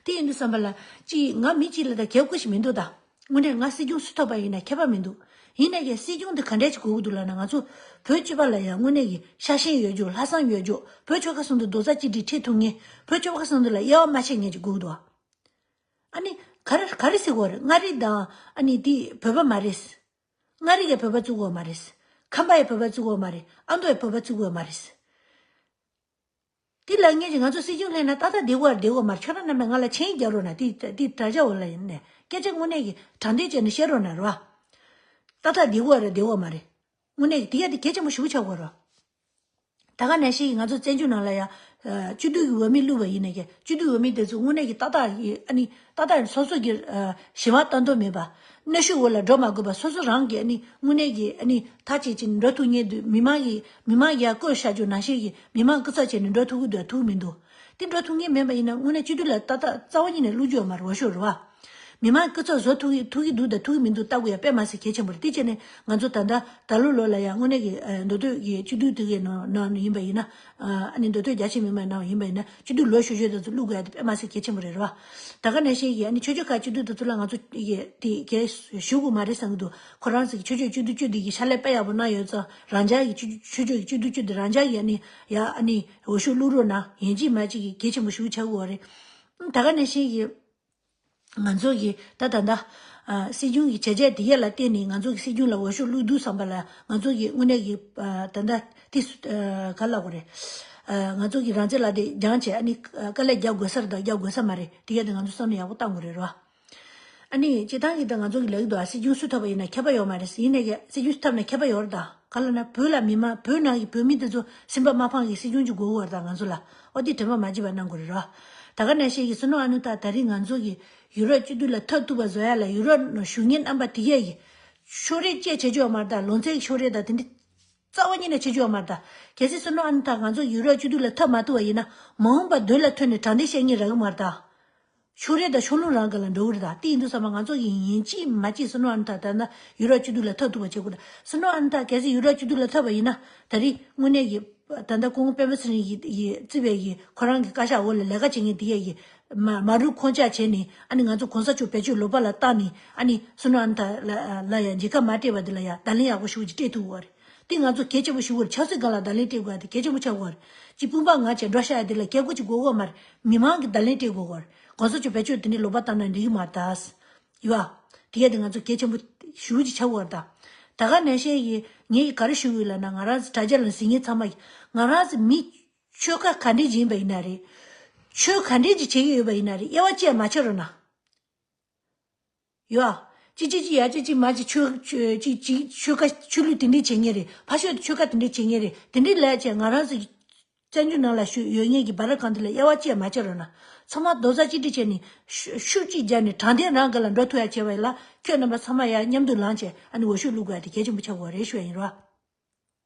དེ་ཡིན་དུས་ཙམ་པ་ལ་ཅིག་ང་མི་གཅིག་ལ་ད་གལ་དགོས་ཤིག་མི་འདུག་ད། དངོས་གནས་ང་སྲིད་སྐྱོང་སུ་ཐོབ་པ་ཡིན་ན་ཁྱད་པར་མི་འདུག་ཡིན་ནའི་སྲིད་སྐྱོང་དེ་ག་འདྲས་ཅིག་དགོས་ཀྱི་འདུག་ལབ་ན། ང་ཚོ་བོད་སྤྱི་པ་ལ་ཡང་དངོས་གནས་ཀྱི་ཤ་ཞེན་ཡོད་རྒྱུ། ལྷག་བསམ་ཡོད་རྒྱུ། བོད་ཆོལ་ཁ་གསུམ་དུ་རྡོག་རྩ་གཅིག་སྒྲིལ་ཁྲིད་ཐུབ་མཁན། བོད་ཆོལ་ཁ་གསུམ་དུ་ལ་དབྱེ་བ་མ་ཕྱེ་མཁན་ཅིག་དགོས་ཀྱི་འདུག་ཨ་ནི་ག་རེ་ག་རེ་ཟེར་དགོས་རེད། མངའ་རིས་དང་ཨ་ནི་དེ་བོད་པ་མ་རེད། མངའ་རིས་ཀྱི་བོད་པ་བཙུགས་དགོས་མ་རེད། ཁམས་པ་ཡི་བོད་པ་བཙུགས་དགོས་མ་རེད། ཨ་མདོ་ཡི་བོད་པ་བཙུགས་དགོས་མ་རེད། དེ་ལབ་མཁན་གྱི་ང་ཚོ་སྲིད་སྐྱོང་སླེབས་ན་ཏག་ཏག་བསྡད་དགོས་བསྡད་དགོས་མ་རེད། ཁྱོད་རང་རྣམ་པས་ང་ལ་མཆན་རྒྱག་རོགས་གནང་། དེ་དེ་དྲ་རྒྱ་འོག་ལ་ཡིན་ནས་སྐད་ཆ་དངོས་གནས་ཀྱི་དྲང་བདེན་བྱས་ནས་བཤད་རོགས་གནང་རོགས། ཏག་ཏག་བསྡད་དགོས་རེད་བསྡད་དགོས་མ་རེད། དངོས་གནས་ཀྱི་དེ་ཡ་དེ་གལ་ཆེན་པོ་ཞེ་པོ་ཆགས་དགོས་རོགས། ད་ག་ནང་བཞིན་ང་ཚོ་བཙན་བྱོལ་ནང་ལ་ཡ། ཨ། སྤྱི་འཐུས་ཀྱི་འོས་མི་བླུགས་པ་ཡིན་ནའི་ཀྱང་སྤྱི་འཐུས་འོས་མི་དེ་ཚོ་དངོས་གནས་ཀྱི་ཏག་ཏག་ཨ་ནི་ཏག་ཏག་སོ་སོ་གི་ཨ། ཞེ་བ་ལྟ་འདོད་མེད་པ། གནོན་ཤུགས་འོག་ལ་འགྲོ་མ་དགོས་པ། སོ་སོ་རང་གི་ཨ་ནི་དངོས་གནས་ཀྱི་ཨ་ནི་ཐག་བཅད་ཅིག་འགྲོ་ཐུབ་མཁན་དུ། མི་མང་གི་མི་མང་གིས་བསྐོས་བཞག་རྒྱུ་ནང་བཞིན་གྱི་མི་མང་སྐུ་ཚབ་བྱས་ནས་འགྲོ་ཐུབ་ཀྱི་འདུག་ཐུབ་མི་འདུག་དེ་འགྲོ་ཐུབ་མཁན་མེད་པ་ཡིན་ན་དངོས་གནས་སྤྱི་འཐུས་ལ་ཏག་ཏག་རྩ་བ་ཉིད་ནས་བླུག་རྒྱུ་ཡོད་མ་རེད། འོས་ཤོག་རེད་བ། མི་མང་སྐུ་ཚབ་བཟོ་ཐུབ་ཀྱི་ཐུབ་ཀྱི་འདུག་དང་ཐུབ་ཀྱི་མི་འདུག་ལྟ་དགོས་ཡ་དཔེ་མ་སྲིད་གལ་ཆེན་པོ་རེད། དེ་བྱས་ནས་ང་ཚོ་ད་ལྟ་ད་ལོ་ལོ་ལ་ཡང་དངོས་གནས་ཀྱི་ཨ་མདོ་སྟོད་ཀྱི་སྤྱི་འཐུས་དེ་གའི་ནང་ནང་ཡིན་པ་ཡིན་ན། ཨ་ནི་མདོ་སྟོད་རྒྱ་ཆེ་མི་མང་ནང་ཡིན་པ་ཡིན་ན་སྤྱི་འཐུས་ལོ་གཞོན་གཞོན་དེ་ཚོ་བླུག་དགོས་ཡ་དེ་དཔེ་མ་སྲིད་གལ་ཆེན་པོ་རེད་རོ། ད་ག་ནང་བཞིན་གྱི་ཨ་ནི་ཆོས་བརྒྱུད་ཁག་སྤྱི་འཐུས་དེ་ཚོ་ལ་ང་ཚོ་ཡི་དེ་གའི་ཞུ་དགོས་མ་རེད་བསམ་གྱི་འདུག་ཁོ་རང་ཚོ་གི་ཆོས་བརྒྱུད་སྤྱི་འཐུས་བཅུ་དེ་གི་ཕྱག་ལས་དཔེ་ཡག་པོ་གནང་ཡོད་ཙང་རང་ཅག་གི་ཆོས་ཆོས་བརྒྱུད་ཀྱི་སྤྱི་འཐུས་བཅུ་དེ་རང་ཅག་གི་ཨ་ནི་ཡ་ཨ་ནི་འོས་ཤོག་བླུག་རོགས་གནང་། ཡིན་གཅིག་མིན་གཅིག་གི་གལ་ཆེན་པོ་ཞུ་བྱ་དགོས་རེད། ད་ག་ནང་བཞིན་གྱི། ང་ཚོ་གི་ད་ད་ལྟ་ཨ་སྲིད་སྐྱོང་གི་བྱས་རྗེས་དེ་ཡས་ལ་བརྟེན་ནས་ང་ཚོ་གི་སྲིད་སྐྱོང་ལ་འོས་ཤོག་བླུགས་འདུག་བསམ་པ་ལ་ང་ཚོ་གི་དངོས་གནས་ཀྱི་ཨ་ད་ལྟ་དེ་སུ་ཨ་ག་ལབ་དགོས་རེད། ཨ་ང་ཚོ་གི་རང་བཙན་ལ་དེ་སྦྱངས་བྱས་ཨ་ནི་དཀའ་ལས་རྒྱག་དགོས་ས་རེད་དང་རྒྱག་དགོས་ས་མ་རེད། དེ་ཡས་དེ་ང་ཚོ་བསམ་བློ་ཡག་པོ་བཏང་དགོས་རེད་རོ། ཨ་ནི་སྤྱིར་བཏང་གི་ད་ང་ཚོ་གི་ལབ་ཀྱི་འདུག་ཨ་སྲིད་སྐྱོང་སུ་ཐོབ་པ་ཡིན་ན་ཁྱད་པར་ཡོད་མ་རེད། ཡིན་ནའི་གི་སྲིད་སྐྱོང་སུ་ཐོབ་ན་ཁྱད་པར་ཡོད་རེད་ད། ག་ལབ་ན་བོད་ལ་མི་མང་བོད་ནང་གི་བོད་མི་དེ་ཚོ་སེམས་པ་མ་ཕངས་གི་སྲིད་སྐྱོང་ཅིག་དགོས་ཀྱི་ཡོད་རེད་ད་ང་ཚོ་ལ། ཨོ་དེ་དྲན་པ་མ་བརྗེད་པ་གནང་དགོས་རེད་རོ། ད་ག་ནང་བཞིན་གྱི་བསོད་ནམས་ཨ་ནུ་ད་ད་རིང་ང་ཚོ་གི་ཡུ་རོབ་སྤྱི་འཐུས་ལ་ཐོབ་ཐུབ་པ་བཟོ་ཡ་ལ་ཡུ་རོབ་ནང་བཞུགས་མཁན་རྣམ་པ་དེ་གས་ཀྱི་ཕྱོགས་རིས་བཅས་བྱེད་རྒྱུ་ཡོད་མ་རེད་ད། ལོ་ཚད་ཀྱི་ཕྱོགས་རིས་ད་དེ་འདྲ་རྩ་བ་ཉིད་ནས་བྱེད་རྒྱུ་ཡོད་མ་རེད་ད། གལ་སྲིད་བསོད་ནམས་ཨ་ནུ་ད་ང་ཚོ་ཡུ་རོབ་སྤྱི་འཐུས་ལ་ཐོབ་མ་ཐུབ་པ་ཡིན་ན་མ་འོངས་པ་མདུན་ལ་ཐོན་ནས་དྲང་བདེན་བཤད་མཁན་རག་གི་མ་རེད་ད། ཕྱོགས་རིས་དང་ཕྱོགས་ལྷུང་རང་སྒང་ལ་འགྲོ་གི་རེད་ད། དེ་ཡིན་དུས་ཙམ་པ་ང་ཚོ་གི་ཡིན་གཅིག་མིན་གཅིག་བསོད་ནམས་ཨ་ནུ་ད་ད་ན་ཡུ་རོབ་སྤྱི་འཐུས་ལ་ཐོབ་ཐུབ་པ་བྱེད་དགོས་ད། བསོད་ནམས་ཨ་ནུ་ད་གལ་སྲིད་ཡུ་རོབ་སྤྱི་འཐུས་ལ་ཐོབ་པ་ཡིན་ན་ད་རེས་དངོས་གནས་ཀྱི་ད་ལྟ་སྐུ་ངོ་སྤེན་པ་ཚེ་རིང་གིས་གིས་བརྩིས་པའི་གི་ཁོ་རང་གི་བཀའ་ཤག་འོག་ལ་ལས་ཀ་བྱེད་མཁན་དེ་གས་ཀྱི་མ་མ་རུ་ཁོང་ཅག་བྱས་ནས་ཨ་ནི་ང་ཚོ་གོང་ས་མཆོག་བེད་སྤྱོད་ལོག་པ་ལ་བཏང་ནས་ཨ་ནི་བསོད་ནམས་ཨ་ནུ་ད་ལ་ལ་ཡ་མཇལ་ཁ་མ་སྤྲད་པ་དེ་ལ་ཡ་བརྡ་ལན་ཡག་པོ་ཞེ་པོ་ཅིག་སྤྲད་ཐུབ་དགོས་རེད། དེ་ང་ཚོ་གལ་ཆེན་པོ་ཞུ་དགོས་རེད། ཆབ་སྲིད་སྒང་ལ་བརྡ་ལན་སྤྲད་དགོས་ཡ་དེ་གལ་ཆེན་པོ་ཆགས་དགོས་རེད། གཅིག་དཔུང་པ་ང་བྱས་འགྲོ་བཞག་ཡ་དེ་ལ་སྐད་སྒོ་གཅིག་དགོས་དགོས་མ་རེད། མི་མང་གིས་བརྡ་ལན་སྤྲད་དགོས་དགོས་རེད། གོང་ས་མཆོག་བེད་སྤྱོད་དེ་འདྲའི་ལོག་པ་བཏང་ན་འགྲིག་གི་མ་རེད་ད། ཡོད་ཨ། དེ་ག་དེ་ང་ཚོ་གལ་ཆེན་པོ་ཞེ་པོ་ཅིག་ཆགས་དགོས་རེད་ད། ད་ག་ནང་བཞིན་གྱི་ངས་ག་རེ་ཞུ་དགོས་ལབ་ན་ང་རང་ཚོ་དྲ་རྒྱ་ལ་གཟིགས་མཁན་ཚང་མ་གིས་ང་རང་ཚོ་མི་ཆོལ་ཁ་ག་འདྲས་ཅིག་ཡིན་པ་ཡིན་ན་རེད། ཆོས་ག་འདྲས་ཅིག་བྱེད་ཀྱི་ཡོད་པ་ཡིན་ན་རེད། དབྱེ་བ་བཅས་མ་བྱེད་རོགས་གནང་། ཡོད། ཅི་ཅི་ཅི་ཡ་ཅི་ཅི་མ་ཅི་ཆོས་ཆོས་ཅི་ཅི་ཆོས་ཁ་ཆོས་ལུགས་དེ་འདྲས་བྱེད་མཁན་རེད། ཕ་ཤོད་ཆོས་ཁ་དེ་འདྲས་བྱེད་མཁན་རེད། དེ་འདྲས་ལས་བྱས་ང་རང་ཚོ་བཙན་བྱོལ་ནང་ལ་ཞུ་ཡོད་མཁན་གྱི་བར་སྒང་དེ་ལ་དབྱེ་བ་བཅས་མ་བྱེད་རོགས་གནང་། ཚང་མ་རྡོག་རྩ་གཅིག་སྒྲིལ་བྱས་ནས་ཤུ་ཤུགས་གཅིག་སྦྱར་ནས་དྲང་བདེན་རང་སྒང་ལ་འགྲོ་ཐུབ་ཡ་བྱས་པ་ཡིན་ལ་ཁྱོད་རྣམ་པ་ཚང་མ་ཡ་མཉམ་དུ་ལངས་བྱས་ཨ་ནི་འོས་ཤོག་བླུག་དགོས་ཡ་དེ་གལ་ཆེན་པོ་ཆགས་དགོས་རེད་ཞུ་ཡ་ཡིན་རོགས།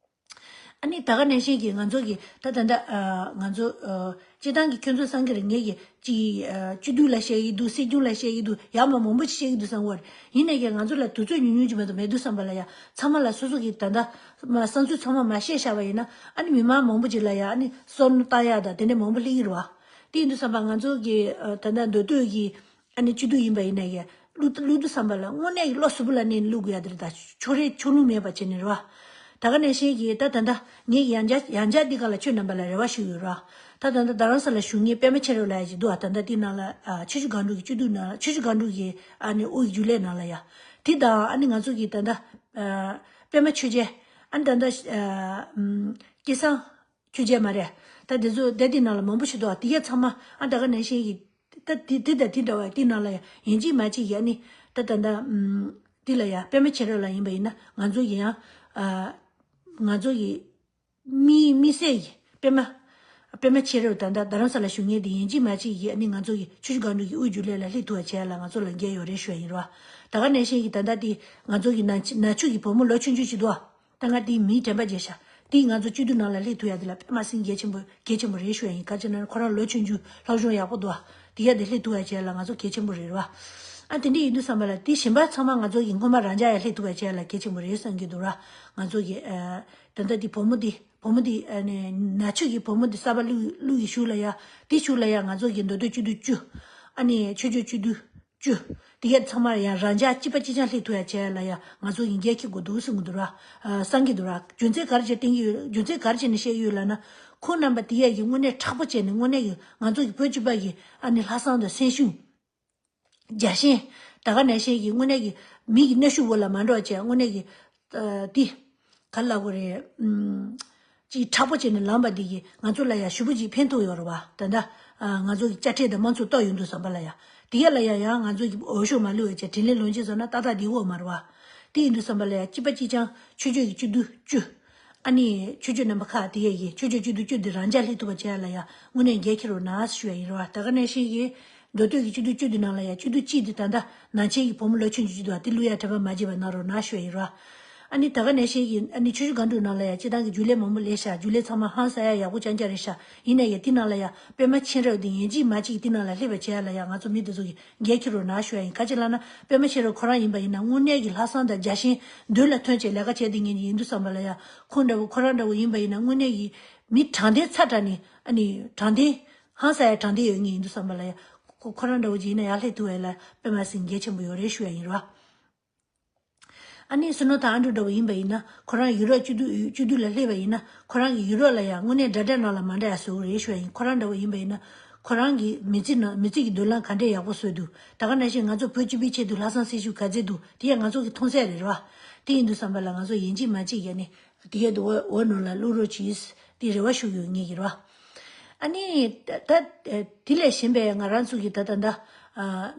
ཨ་ནི་ད་ག་ནང་བཞིན་གྱི་ང་ཚོ་གི་ད་ད་ད་ཨ་ང་ཚོ་ཨ་སྤྱི་བཏང་གི་ཁྱོད་ཚོ་བསམ་གི་རེད། ངས་གི་ཅི་ཨ་སྤྱི་འཐུས་ལ་བཤད་ཀྱི་འདུག་སྲིད་སྐྱོང་ལ་བཤད་ཀྱི་འདུག་ཡག་མ་མང་པོ་ཅིག་བཤད་ཀྱི་འདུག་བསམ་གི་རེད། ཡིན་ནའི་གི་ང་ཚོ་ལ་དུས་ཚོད་ཉུང་ཉུང་ཅིག་མ་གཏོགས་མེད་འདུག་བསམ་པ་ལ་ཡ་ཚང་མ་ལ་སོ་སོ་གི་ད་ད་མ་བསམ་ཚུལ་ཚང་མ་མ་བཤད་བཞག་པ་ཡིན་ན་ཨ་ནི་མི་མང་མང་པོ་ཅིག་ལ་ཡ་ཨ་ནི་བསམ་བློ་བཏང་ཡག་དང་དེ་འདྲ་མང་པོ་སླེབས་ཀྱི་རེད་བ། དེ་ཡིན་དུས་བསམ་པ་ང་ཚོ་གི་ཨ་ད་ད་མདོ་སྟོད་ཀྱི་ཨ་ནི་སྤྱི་འཐུས་ཡིན་པ་ཡིན་ན་ཡང་བླུག་བླུག་དུས་བསམ་པ་ལ་དངོས་གནས་ཀྱི་བློ་གཟུ་བོ་ལ་གནས་ནས་བླུག་དགོས་ཡ་དེ་རེད་ད། ཕྱོགས་རིས་ཕྱོགས་ལྷུང་མེད་པ་བྱས་ནས་རེད་བ། ད་ག་ནང་བཞིན་གྱི་ད་ད་ལྟ་ངས་ཡང་བསྐྱར་ཡང་བསྐྱར་འདི་ག་ལ་ཁྱོད་རྣམ་པ་ལ་རེ་བ་ཞུ་ཡོད་ར། ད་ད་ལྟ་རྡ་རམ་ས་ལ་བཞུགས་མཁན་པད་མ་ཆེ་རབ་ལགས་ཅིག་འདུག་ཨ། ད་ལྟ་འདི་ནང་ལ་ཨ་ཆོས་བརྒྱུད་སྒང་དྲུག་གི་སྤྱི་འཐུས་ནང་ལ་ཆོས་བརྒྱུད་སྒང་དྲུག་གི་ཨ་ནི་དབུས་རྒྱུན་ལས་ནང་ལ་ཡ་དེ་དང་ཨ་ནི་ང་ཚོ་གི་ད་ལྟ་ཨ་པད་མ་ཆོས་རྒྱལ་ཨ་ནི་ད་ལྟ་ཨ་ཨམ་སྐལ་བཟང་ཆོས་རྒྱལ་མ་རེད། ད་དེ་ཚོ་སྡེ་འདི་ནང་ལ་མང་པོ་ཞིག་འདུག་ཨ། དེ་གས་ཚང་མ་ཨ་ད་ག་ནང་བཞིན་གྱི་ད་དེ་དེ་དང་དེ་འདྲ་བ་དེ་ནང་ལ་ཡང་ཡིན་གཅིག་མིན་གཅིག་ཡ་ནི་ད་ད་ད་ཨམ་དེ་ལ་ཡ་པད་མ་ཆེ་རབ་ལགས་ཡིན་པ་ཡིན་ན་ང་ཚོ་གི་ཡང་ཨ་ང་ཚོ་གི་མི་མི་སེར་གྱི་པད་མ་པད་མ་ཆེ་རབ་ད་ད་རྡ་རམ་ས་ལ་བཞུགས་མཁན་དེ་ཡིན་གཅིག་མིན་གཅིག་ཡ་ནི་ང་ཚོ་གི་ཆོས་བརྒྱུད་སྒང་དྲུག་གི་དབུས་རྒྱུན་ལས་ལ་སླེབས་ཐུབ་པ་བྱས་ལ་ང་ཚོ་ལ་འགན་ཡོད་རེད་ཞུ་ཡ་ཡིན་ར། ད་ག་ནང་བཞིན་གྱི་ད་ད་དེ་ང་ཚོ་གི་ནང་ཆ་ནང་ཆོས་ཀྱི་བུ་མོ་ལོ་ཆུང་ཆུང་ཞིག་འདུག་ཨ། ད་ང་དེའི་མིང་དྲན་པ་བརྗེད་ཤག་དེ་ང་ཚོ་སྤྱི་འཐུས་ནང་ལ་སླེབས་ཐུབ་ཡ་དེ་ལ་དཔེ་མ་སྲིད་གལ་ཆེན་པོ་གལ་ཆེན་པོ་རེད་ཞུ་ཡ་ཡིན། ག་ཅི་ན་ཁོ་རང་ལོ་ཆུང་ཆུང་སློབ་སྦྱོང་ཡག་པོ་འདུག་ཨ། དེ་ཡ་དེ་སླེབས་ཐུབ་ཡ་བྱས་ལ་ང་ཚོ་གལ་ཆེན་པོ་རེད་ར། ཨ་དེ་འདྲ་ཡིན་དུས་བསམ་པ་ལ་དེ་གཞན་པ་ཚང་མ་ང་ཚོ་གི་སྔོན་མ་རང་འཇགས་ཡ་སླེབས་ཐུབ་ཡ་བྱས་ལ་གལ་ཆེན་པོ་རེད་བསམ་གྱི་འདུག་ར། ང་ཚོ་གི་ཨ་ད་ལྟ་དེ་བུ་མོ་དེ་བུ་མོ་དེ་ཨ་ནི་ནང་ཆོས་ཀྱི་བུ་མོ་དེ་གསར་པ་བླུགས་བླུགས་ཡི་གཞུག་ལ་ཡ་དེ་གཞུག་ལ་ཡ་ང་ཚོ་གི་མདོ་སྟོད་སྤྱི་འཐུས་བཅུ་ཨ་ནི་ཆོས་བརྒྱུད་སྤྱི་འཐུས་བཅུ། དེ་གས་ཚང་མ་ཡང་རང་འཇགས་གཅིག་པ་གཅིག་རྐྱང་སླེབས་ཐུབ་ཡ་བྱས་ལ་ཡ་ང་ཚོ་ཡིན་གྱི་ཁྱེད་དགོས་འདུག་གསུང་གི་འདུག་ར། ཨ་བསམ་གྱི་འདུག་ར། རྒྱུ་མཚན་ག་རེ་བྱས་བསྟན་གྱི་ཡོད། རྒྱུ་མཚན་ག་རེ་བྱས་ནས་བཤད་ཀྱི་ཡོད་ལབ་ན། ཁོང་རྣམ་པ་དེ་ཡ་ཡི་དངོས་གནས་མཁྲེགས་པོ་བྱས་ནས་དངོས་གནས་ཀྱི་ང་ཚོ་གི་བོད་སྤྱི་པ་གི་ཨ་ནི་ལྷག་བསམ་དང་སེམས་ཤུགས། རྒྱ་ཞེན། ད་ག་ནང་བཞིན་གྱི་དངོས་གནས་ཀྱི་མི་གི་གནོན་ཤུགས་འོག་ལ་མ་འགྲོ་བྱས་དངོས་གནས་ཀྱི་ཨ་དེ། ག་ལབ་དགོས་རེད། ཨུམ། ཅིག་མཁྲེགས་པོ་བྱས་ནས་ལངས་པ་འདི་གིས་ང་ཚོ་ལ་ཡང་ཞེ་པོ་ཅིག་ཕན་ཐོགས་ཡོད་རེད་བ། ད་ལྟ་ཨ་ང་ཚོ་གི་དཔྱ་ཁྲལ་དང་དམངས་གཙོ་གཏོར་ཡོང་དུས་བསམ་པ་ལ་ཡང་དེ་ག་ལ་ཡང་ཡང་ང་ཚོ་གི་འོས་ཤོག་མ་བླུགས་བྱས་དྲིན་ལན་ལོག་འཇལ་བཟོ་ན་ཏག་ཏག་འདི་འོས་མ་རེད་བ། དེ་ཡིན་དུས་བསམ་པ་ལ་ཡང་གཅིག་པ་གཅིག་རྐྱང་ཆོས་ཕྱོགས་ཀྱི་སྤྱི་འཐུས་བཅུ། ཨ་ནི་ཆོས་ཕྱོགས་རྣམ་པ་ཁག་དེ་ག་གི་ཆོས་ཕྱོགས་སྤྱི་འཐུས་བཅུ་འདི་རང་འཇགས་སླེབས་ཐུབ་པ་བྱས་ལ་ཡང་དངོས་གནས་འགན་འཁྱེར་རོགས་གནང་ཞུ་ཡ་ཡིན་རེད་བ། ད་ག་ནང་བཞིན་གྱི་མདོ་སྟོད་ཀྱི་སྤྱི་འཐུས་བཅུ་འདི་ནང་ལ་ཡང་སྤྱི་འཐུས་གཅིག་འདི་ད་ལྟ་ནང་ཆེན་གྱི་བུ་མོ་ལོ་ཆུང་ཆུང་ཅིག་འདུག་བ། དེ་བླུགས་ཡ་དྲན་པ་མ་བརྗེད་པ་གནང་རོགས་གནང་ཞུ་ཡ་ཡིན་རེད་བ། ཨ་ནི་ད་ག་ནང་བཞིན་གྱི་ཨ་ནི་ཆུ་བཞི་སྒང་དྲུག་ནང་ལ་ཡང་སྤྱིར་བཏང་གི་རྒྱུན་ལས་མང་པོ་སླེབས་ཤག་རྒྱུན་ལས་ཚང་མ་ཧང་སང་ཡ་ཡག་པོ་རྐྱང་རྐྱང་རེད་ཤག་ཡིན་ན་ཡང་དེ་ནང་ལ་ཡང་པད་མ་མཁྱེན་རབ་དེ་ཡིན་གཅིག་མིན་གཅིག་དེ་ནང་ལ་སླེབས་པ་བྱས་ཡ་ལ་ཡང་ང་ཚོ་མི་དེ་ཚོ་གི་འགན་འཁྱེར་རོགས་གནང་ཞུ་ཡ་ཡིན། ག་ཅི་ལབ་ན་པད་མ་མཁྱེན་རབ་ཁོ་རང་ཡིན་པ་ཡིན་ན་དངོས་གནས་ཀྱི་ལྷག་བསམ་དང་རྒྱལ་ཞེན་མདུན་ལ་ཐོན་བྱས་ལས་ཀ་བྱས་བསྡད་མཁན་ཡིན་དུས་ཙམ་པ་ལ་ཡང་ཁོང་འདྲ་བོ་ཁོ་རང་འདྲ་བོ་ཡིན་པ་ཡིན་ན་དངོས་གནས་ཀྱི་མི་དྲང་བདེན་ཚ་དྲགས་ནས་ཨ་ནི་དྲང་བདེན་ཧང་སང་ཡ་དྲང་བདེན་ཡོད་མཁན་ཡིན་དུས་ཙམ་པ་ལ་ཡང་ཁོ་ཁོ་རང་འདྲ་བོ་ཅིག་ཡིན་ན་ཡར་སླེབས་ཐུབ་པ་ཡ་ལ་པད་མ་སེང་གེ་འགན་ཆེན་པོ་ཡོད་རེད་ཞུ་ཡ་ཡིན་རོ། ཨ་ནི་བསོད་ནམས་དང་ཨ་འབྲུག་འདྲ་བོ་ཡིན་པ་ཡིན་ན་ཁོ་རང་ཡུ་རོབ་སྤྱི་འཐུས་སྤྱི་འཐུས་ལ་སླེབས་པ་ཡིན་ན་ཁོ་རང་གི་ཡུ་རོབ་ལ་ཡང་དངོས་གནས་འདྲ་འདྲ་ནང་ལ་མ་འདྲ་ཡ་བཟོ་གི་རེད་ཞུ་ཡ་ཡིན། ཁོ་རང་འདྲ་བོ་ཡིན་པ་ཡིན་ན་ཁོ་རང་གི་མི་ཚེ་ནང་མི་ཚེ་གི་མདུན་ལམ་ག་འདྲས་ཡག་པོ་བཟོས་འདུག་ད་ག་ནང་བཞིན་ང་ཚོ་བོད་སྤྱི་པའི་ཆེད་དུ་ལྷག་བསམ་སེམས་ཤུགས་ག་ཚད་འདུག་དེ་ཡང་ང་ཚོ་གི་མཐོང་གསལ་རེད་ར། དེ་ཡིན་དུས་ཙམ་པ་ལ་ང་ཚོ་ཡིན་གཅིག་མིན་གཅིག་ཡ་ནི་དེ་གས་དུ་འོ་འོ་ནོར་ལ་བླུག་རོགས་གྱིས་དེ་རེ་བ་ཞུ་གི་ཡོད་ངེས་ཀྱི་ར། ཨ་ནི་ད་ད་དེ་ལས་གཞན་པའི་ང་རང་ཚོ་གི་ད་ད་ད་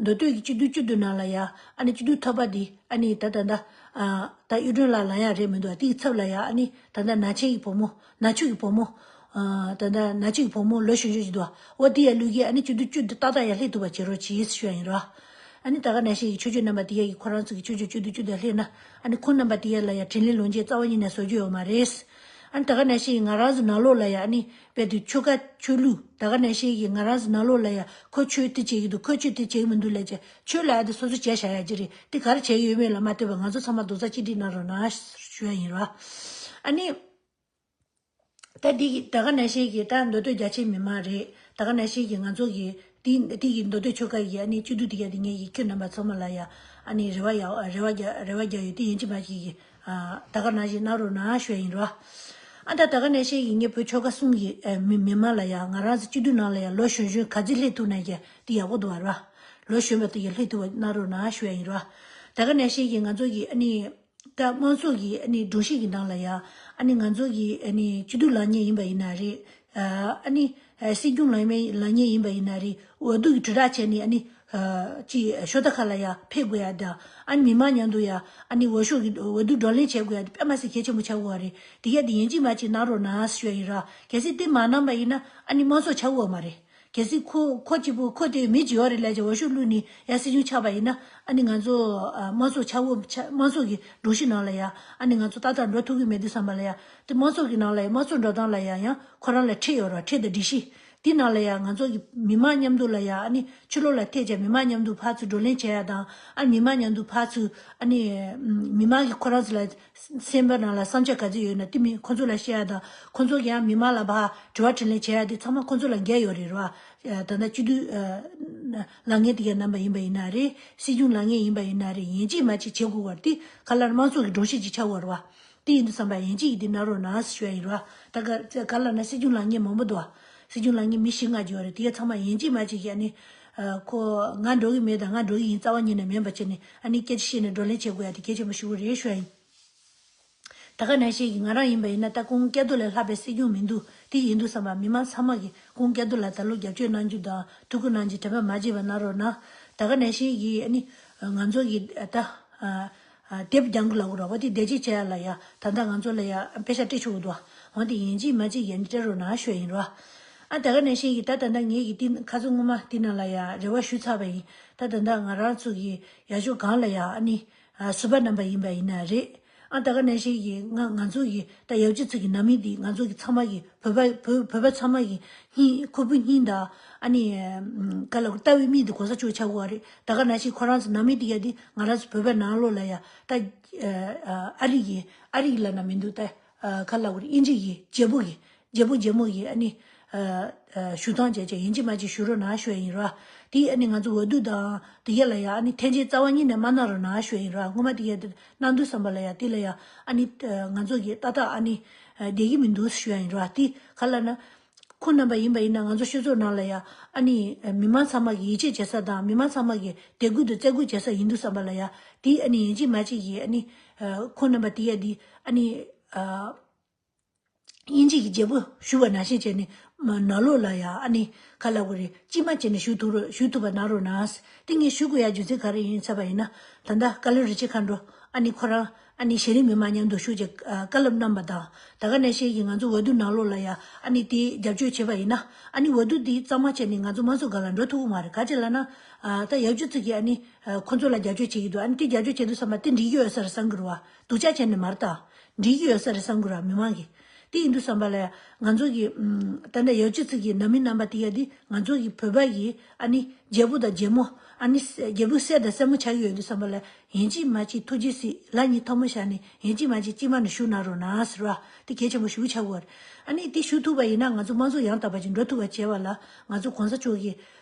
མདོ་སྟོད་ཀྱི་སྤྱི་འཐུས་བཅུ་བདུན་ནང་ལ་ཡ་ཨ་ནི་སྤྱི་འཐུས་ཐོག་པ་འདི་ཨ་ནི་ད་ད་ད་ད་གཡུ་སྒྲོན་ལགས་ལ་ཡ་རེད་མི་འདུག་དེའི་ཚབ་ལ་ཡ་ཨ་ནི་ད་ད་ན་ཆེན་གྱི་བུ་མོ་ན་ཆུ་གི་བུ་མོ་ད་ད་ན་ཆུ་གི་བུ་མོ་ལོ་གཞོན་གཞོན་ཞིག་འདུག་འོ་དེ་ཡ་ལུས་ཀྱི་ཨ་ནི་སྤྱི་འཐུས་བཅུ་བདུན་ཏག་ཏག་ཡ་སླེབས་ཐུབ་པ་བྱེད་རོགས་གྱིས་ཞུ་ཡ་ཡིན་རོགས། ཨ་ནི་ད་ག་ནང་བཞིན་གྱི་ཆོས་སྐྱོང་རྣམ་པ་དེ་ཡ་གི་ཁོ་རང་ཚོ་གི་ཆོས་སྐྱོང་བཅུ་བདུན་བཅུ་བདུན་སླེབས་ན་ཨ་ནི་ཁོང་རྣམ་པ་དེ་ཡ་ལ་ཡ་དྲིན་ལན་ལོག་འཇལ་རྩ་བ་ཉིད་ནས་བཟོ་རྒྱུ་ཡོད་མ་རེད། ཨ་ནི་ད་ག་ནང་བཞིན་ང་རང་ཚོ་ནང་ལོགས་ལ་ཡ་ཨ་ནི་དཔེ་དུ་ཆོལ་ཁ་ཆོས་ལུགས་ད་ག་ནང་བཞིན་གྱི་ང་རང་ཚོ་ནང་ལོགས་ལ་ཡ་ཁོ་ཆོས་དེ་བྱེད་ཀྱི་འདུག་ཁོ་ཆོས་དེ་བྱེད་ཀྱི་མི་འདུག་ལབ་བྱས་ཆོས་ལ་ཡ་དེ་སོ་སོ་བྱས་བཞག་ཡ་ཅི་རེད། དེ་ག་རེ་བྱས་ཀྱི་ཡོད་མེད་ལ་མ་ལྟོས་པར་ང་ཚོ་ཚང་མ་རྡོག་རྩ་གཅིག་སྒྲིལ་གནང་རོགས་གནང་ཞུ་ཡ་ཡིན་ར། ཨ་ནི། ད་འདི་གི་ད་ག་ནང་བཞིན་གྱི་ད་མདོ་སྟོད་རྒྱ་ཆེའི་མི་མང་རེད། ད་ག་ནང་བཞིན་གྱི་ང་ཚོ་གི་དེ་དེ་གི་མདོ་སྟོད་ཆོལ་ཁ་གི་ཨ་ནི་སྤྱི་འཐུས་དེ་ག་དེ་ངེད་ཀྱི་ཁྱོད་རྣམ་པ་ཚང་མ་ལ་ཡ་ཨ་ནི་རེ་བ་ཡ་རེ་བ་རྒྱ་རེ་བ་རྒྱག་ཡོད་དེ་ཡིན་གཅིག་མིན་གཅིག་གི་ཨ་ད་ག་ནང་བཞིན་གནང་རོགས་གནང་ཞུ་ཡ་ཡིན་རོ། ཨ་ད་ད་ག་ནང་བཞིན་གྱི་ངེད་བོད་ཆོལ་ཁ་གསུམ་གྱི་ཨ་མི་མི་མང་ལ་ཡ་ང་རང་ཚོ་སྤྱི་འཐུས་ནང་ལ་ཡ་ལོ་གཞོན་གཞོན་ག་ཚོད་སླེབས་ཐུབ་ན་ཡ་དེ་ཡག་པོ་འདུག་བ་རོ། ལོ་གཞོན་པ་དེ་ཡ་སླེབས་ཐུབ་པ་གནང་རོགས་གནང་ཞུ་ཡ་ཡིན་རོ། ད་ག་ནང་བཞིན་གྱི་ང་ཚོ་གི་ཨ་ནི། ད་དམངས་གཙོ་གི་ཨ་ནི་སྒྲོམ་གཞི་གི་ནང་ལ་ཡ་ཨ་ནི་ང་ཚོ་གི་ཨ་ནི་སྤྱི་འཐུས་ལངས་མཁན་ཡིན་པ་ཡིན་ན་རེད། ཨ་ནི་སྲིད་སྐྱོང་ལངས་མཁན་ལངས་མཁན་ཡིན་པ་ཡིན་ན་རེད། འོས་བསྡུ་གི་དྲིལ་བསྒྲགས་བྱས་ནས་ཨ་ནི་ཅི་ཤོ་ད་ཁ་ལ་ཡ་ཕེབས་དགོས་ཡ་དང་ཨ་ནི་མི་མང་མཉམ་དུ་ཡ་ཨ་ནི་འོས་ཤོག་གི་འོས་བསྡུ་བགྲོ་གླེང་བྱེད་དགོས་ཡ་དེ་དཔེ་མ་སྲིད་གལ་ཆེན་པོ་ཆགས་ཡོད་རེད། དེ་ག་དེ་ཡིན་གཅིག་མིན་གཅིག་གནང་རོགས་གནང་ཞུ་ཡ་ཡིན་ར། གལ་སྲིད་དེ་མ་གནང་པ་ཡིན་ན་ཨ་ནི་དམངས་གཙོ་ཆགས་ཡོད་མ་རེད། གལ་སྲིད་ཁོ་ཁོ་གཅིག་པུ་ཁོ་དེ་མི་གཅིག་ཡོད་རེད་ལབ་ཀྱི་འོས་ཤོག་བླུགས་ནས་ཡ་སྲིད་སྐྱོང་ཆགས་པ་ཡིན་ན་ཨ་ནི་ང་ཚོ་ཨ་དམངས་གཙོ་ཆགས་འོ་ཆགས་དམངས་གཙོ་གི་སྒྲོམ་གཞི་ནང་ལ་ཡ་ཨ་ནི་ང་ཚོ་ཏག་ཏག་འགྲོ་ཐུབ་ཀྱི་མེད་དུས་ཙམ་པ་ལ་ཡ་དེ་དམངས་གཙོ་གི་ནང་ལ་ཡ་དམངས་གཙོ་འགྲོ་སྟངས་ལ་ཡ་ཡང་ཁོ་རང་ལ་ཁྲལ་ཡོད་ར། ཁྲལ་དང་སྒྲིག་གཞི་དེ་ནང་ལ་ཡ་ང་ཚོ་གི་མི་མང་མཉམ་དུ་ལ་ཡ་ཨ་ནི་ཕྱི་ལོགས་ལ་ཐད་བྱས་མི་མང་མཉམ་དུ་ཕར་ཚུར་བགྲོ་གླེང་བྱེད་ཡ་དང་ཨ་ནི་མི་མང་མཉམ་དུ་ཕར་ཚུར་ཨ་ནི་མི་མང་གི་ཁོ་རང་ཚོ་ལ། སེམས་པ་ནང་ལ་བསམ་འཆར་ག་ཚོད་ཡོད་ན་དེ་མིན་ཁོང་ཚོ་ལ་བཤད་ཡ་དང་ཁོང་ཚོ་གིས་ཡང་མི་མང་ལ་ཕར་དྲི་བ་དྲིས་ལན་བྱེད་ཡ་དེ་ཚང་མ་ཁོང་ཚོ་ལ་འགན་ཡོད་རེད་ར། ད་ལྟ་སྤྱི་འཐུས་ལངས་མཁན་དེ་གའི་རྣམ་པ་ཡིན་པ་ཡིན་ན་རེད། སྲིད་སྐྱོང་ལངས་མཁན་ཡིན་པ་ཡིན་ན་རེད། ཡིན་གཅིག་མིན་གཅིག་བྱེད་དགོས་པ་རེད། དེ་ག་ལ་དམངས་གཙོ་གི་སྒྲོམ་གཞི་ཅིག་ཆགས་དགོས་རེད་བ། དེ་ཡིན་དུས་ཙམ་པ་ཡིན་གཅིག་གིས་དེ་གནང་རོགས་གནང་ཞུ་ཡ་ཡིན་ར། ད་ག་ག་ལ་ན་སྲིད་སྐྱོང་ལངས་མཁན་མང་པོ་འདུག་བ། སྲིད་སྐྱོང་ལངས་མཁན་མི་བཞི་ལྔ་ཅིག་ཡོད་རེད། དེ་གའི་ཚང་མ་ཡིན་གཅིག་མིན་གཅིག་གིས་ཨ་ནི་ཁོ་ང་འགྲོ་གི་མེད་དང་ང་འགྲོ་གི་ཡིན་རྩ་བ་ཉིད་ནས་མིན་པ་བྱས་ནས་ཨ་ནི་སྐད་ཆ་བཤད་ནས་བགྲོ་གླེང་བྱེད་དགོས་ཡ་དེ་གལ་ཆེན་པོ་ཞེ་པོ་རེད་ཞུ་ཡ་ཡིན། ད་ག་ནང་བཞིན་གྱི་ང་རང་ཡིན་པ་ཡིན་ན་ད་ཁོང་སྐལ་རྡོར་ལས་ལྷག་པའི་སྲིད་སྐྱོང་མི་འདུག་དེ་ཡིན་དུས་ཙམ་པ་མི་མང་ཚང་མ་གིས་ཁོང་སྐལ་རྡོར་ལ་ད་ལོ་རྒྱབ་སྐྱོར་གནང་རྒྱུ་དང་ཐུགས་ཁུར་གནང་རྒྱུ་དྲན་པ་མ་བརྗེད་པ་གནང་རོགས་གནང་། ད་ག་ནང་བཞིན་གྱི་ཨ་ནི་ང་ཚོ་གི་ད་དེབ་རྒྱང་གི་ལ་གོ་ར་བ་དེ་བདེ་སྐྱིད་བྱེད་ཡ་ལ་ཡ་ད་ལྟ་ང་ཚོ་ལ་ཡ་པེ་ཤ་སྤྲད་ཆོག་གི་འདུག་འོན་ཏེ་ཡིན་གཅིག་མིན་གཅིག་ཡ་ནི་སྤྲད་རོགས་གནང་ཞུ་ཡ་ཡིན་རོ། ཨ་ད་ག་ནང་བཞིན་གྱི་ད་ད་ལྟ་ངེད་ཀྱི་དེ་ཁ་སང་སྔོན་མ་དེ་ནང་ལ་ཡ་རེ་བ་ཞུ་ཚར་བ་ཡིན། ད་ད་ལྟ་ང་རང་ཚོ་གི་ཡ་ཕྱོགས་གང་ལ་ཡ་ཨ་ནི། ཨ་ཟུར་པ་རྣམ་པ་ཡིན་པ་ཡིན་ན་རེད། ཨ་ད་ག་ནང་བཞིན་གྱི་ང་ང་ཚོ་གི་ད་ཡབ་རྗེ་ཚེ་གི་ནང་མི་འདི་ང་ཚོ་གི་ཚང་མ་གི་བོད་པ་བོད་བོད་པ་ཚང་མ་གི་སྙིང་ཁོ་བོའི་སྙིང་དང་ཨ་ནི་ཨམ་ག་ལ་ལྟ་བའི་མིག་འདི་གོ་ས་ཆོད་ཆགས་ཀྱི་ཡོད་རེད། ད་ག་ནང་བཞིན་ཁོ་རང་ཚོ་ནང་མི་འདི་ཡ་འདི་ང་རང་ཚོ་བོད་པའི་ནང་ལོགས་ལ་ཡ་ད་ཨ་རི་གི་ཨ་རི་གི་ལབ་ན་མི་འདུག་ད་ག་ལབ་དགོས་རེད། དབྱིན་ཇི་གི་རྒྱལ་པོ་གི་རྒྱལ་པོ་རྒྱལ་མོ་ཡིས་ཨ་ནི། ཨ་ཨ་ཞུ་སྟངས་བྱས་བྱས་ཡིན་གཅིག་མིན་གཅིག་ཞུ་རོགས་གནང་ཞུ་ཡ་ཡིན་རོ། དེ་ཨ་ནི་ང་ཚོ་འོས་བསྡུ་དང་དེ་ག་ལ་ཡ་ཨ་ནི་ཐེན་ཅིན་རྩ་བ་ཉིད་ནས་མ་གནང་རོགས་གནང་ཞུ་ཡ་ཡིན་རོ། སྔོན་མ་དེ་ག་དེ་གནང་དུས་ཙམ་པ་ལ་ཡ་དེ་ལ་ཡ་ཨ་ནི་ཨ་ང་ཚོ་གི་ཏག་ཏག་ཨ་ནི་ཨ་བསྡད་ཀྱི་མི་འདུག་ཞུ་ཡ་ཡིན་རོ། དེ་ག་ལ་ན་ཁོང་རྣམ་པ་ཡིན་པ་ཡིན་ན་ང་ཚོ་སྤྱི་ཚོགས་ནང་ལ་ཡ་ཨ་ནི་ཨ་མི་མང་ཚང་མ་གི་ཡིད་ཆེས་བྱེད་ས་དང་མི་མང་ཚང་མ་གི་དད་གུས་དང་བརྩི་བཀུར་བྱེད་ས་ཡིན་དུས་ཙམ་པ་ལ་ཡ་དེ་ཨ་ནི་ཡིན་གཅིག་མིན་གཅིག་གི་ཨ་ནི་ཨ་ཁོང་རྣམ་པ་དེ་ག་དེ་ཨ་ནི་ཨ། དབྱིན་ཇི་གི་རྒྱལ་པོ་ཞུ་བ་ནང་བཞིན་བྱས་ནས་མ་ནང་ལོགས་ལ་ཡ་ཨ་ནི་ག་ལབ་དགོས་རེད། གཅིག་མ་བྱས་ནས་ཞུ་ཐུབ་རོགས་ཞུ་ཐུབ་པ་གནང་རོགས་གནང་། དེ་ངས་ཞུ་དགོས་ཡ་རྒྱུ་མཚན་ག་རེ་ཡིན་ཟེར་བ་ཡིན་ན། ད་ལྟ་བཀའ་བློན་རིན་ཆེན་མཁའ་འགྲོ་ ཨ་ནི་ཁོ་རང་ཨ་ནི་གཞི་རིམ་མི་མང་མཉམ་དུ་ཞུགས་བྱས་བཀའ་སློབ་གནང་པ་དང་། ད་ག་ནང་བཞིན་གྱི་ང་ཚོ་འོས་བསྡུ་ནང་ལོགས་ལ་ཡ་ཨ་ནི་དེ་རྒྱབ་སྐྱོར་བྱས་པ་ཡིན་ན། ཨ་ནི་འོས་བསྡུ་དེ་གཙང་མ་བྱས་ནས་ང་ཚོ་དམངས་གཙོ་སྒང་ལ་འགྲོ་ཐུབ་ཀྱི་མ་རེད། ག་ཅི་ལབ་ན། ཨ་ད་ཡབ་ཆུ་ཚོད་ཀྱིས་ཨ་ནི་ཨ་ཁོ་ཚོ་ལ་རྒྱབ་སྐྱོར་བྱེད་ཀྱི་འདུག་ཨ་ནི་དེ་རྒྱབ་སྐྱོར་བྱེད་དུས་ཙམ་པ་དེ་འགྲིག་གི་ཡོད་ས་རེད་བསམ་གྱི་རེད་བ། སྡུག་ཅག་བྱས་ནས་མ་རེད་ད། འགྲིག་གི་ཡོད་ས་རེད་བསམ་གྱི་རེད་བ་མི་མང་གིས། དེ་ཡིན་དུས་ཙམ་པ་ལ་ཡ་ང་ཚོ་གི་ཨམ་ད་ལྟ་ཡབ་ཆུ་ཚོད་ཀྱི་ནང་མི་རྣམ་པ་དེ་ཡ་དེ་ང་ཚོ་གི་བོད་པ་གི་ཨ་ནི་རྒྱལ་པོ་དང་རྒྱལ་མོ། ཨ་ནི་རྒྱལ་པོ་སྲས་དང་སྲས་མོ་ཆགས་ཀྱི་ཡོད་དུས་ཙམ་པ་ལ་ཡིན་གཅིག་མིན་གཅིག་ཐུགས་རྗེ་གཟིགས་ལག་གཉིས་ཐལ་མོ་བཞག་ནས་ཡིན་གཅིག་མིན་གཅིག་དཀྱིལ་མ་ནས་བཞུགས་གནང་རོགས་གནང་ཟེར་བ་དེ་གལ་ཆེན་པོ་ཞེ་པོ་ཆགས་ཀྱི་ཡོད་རེད། ཨ་ནི་དེ་ཞུ་ཐུབ་པ་ཡིན་ན་ང་ཚོ་དམངས་གཙོ་ཡང་དག་པ་ཅིག་འགྲོ་ཐུབ་པ་བྱས་པ་ལ་ང་ཚོ་གོང་ས་མཆོག་གི་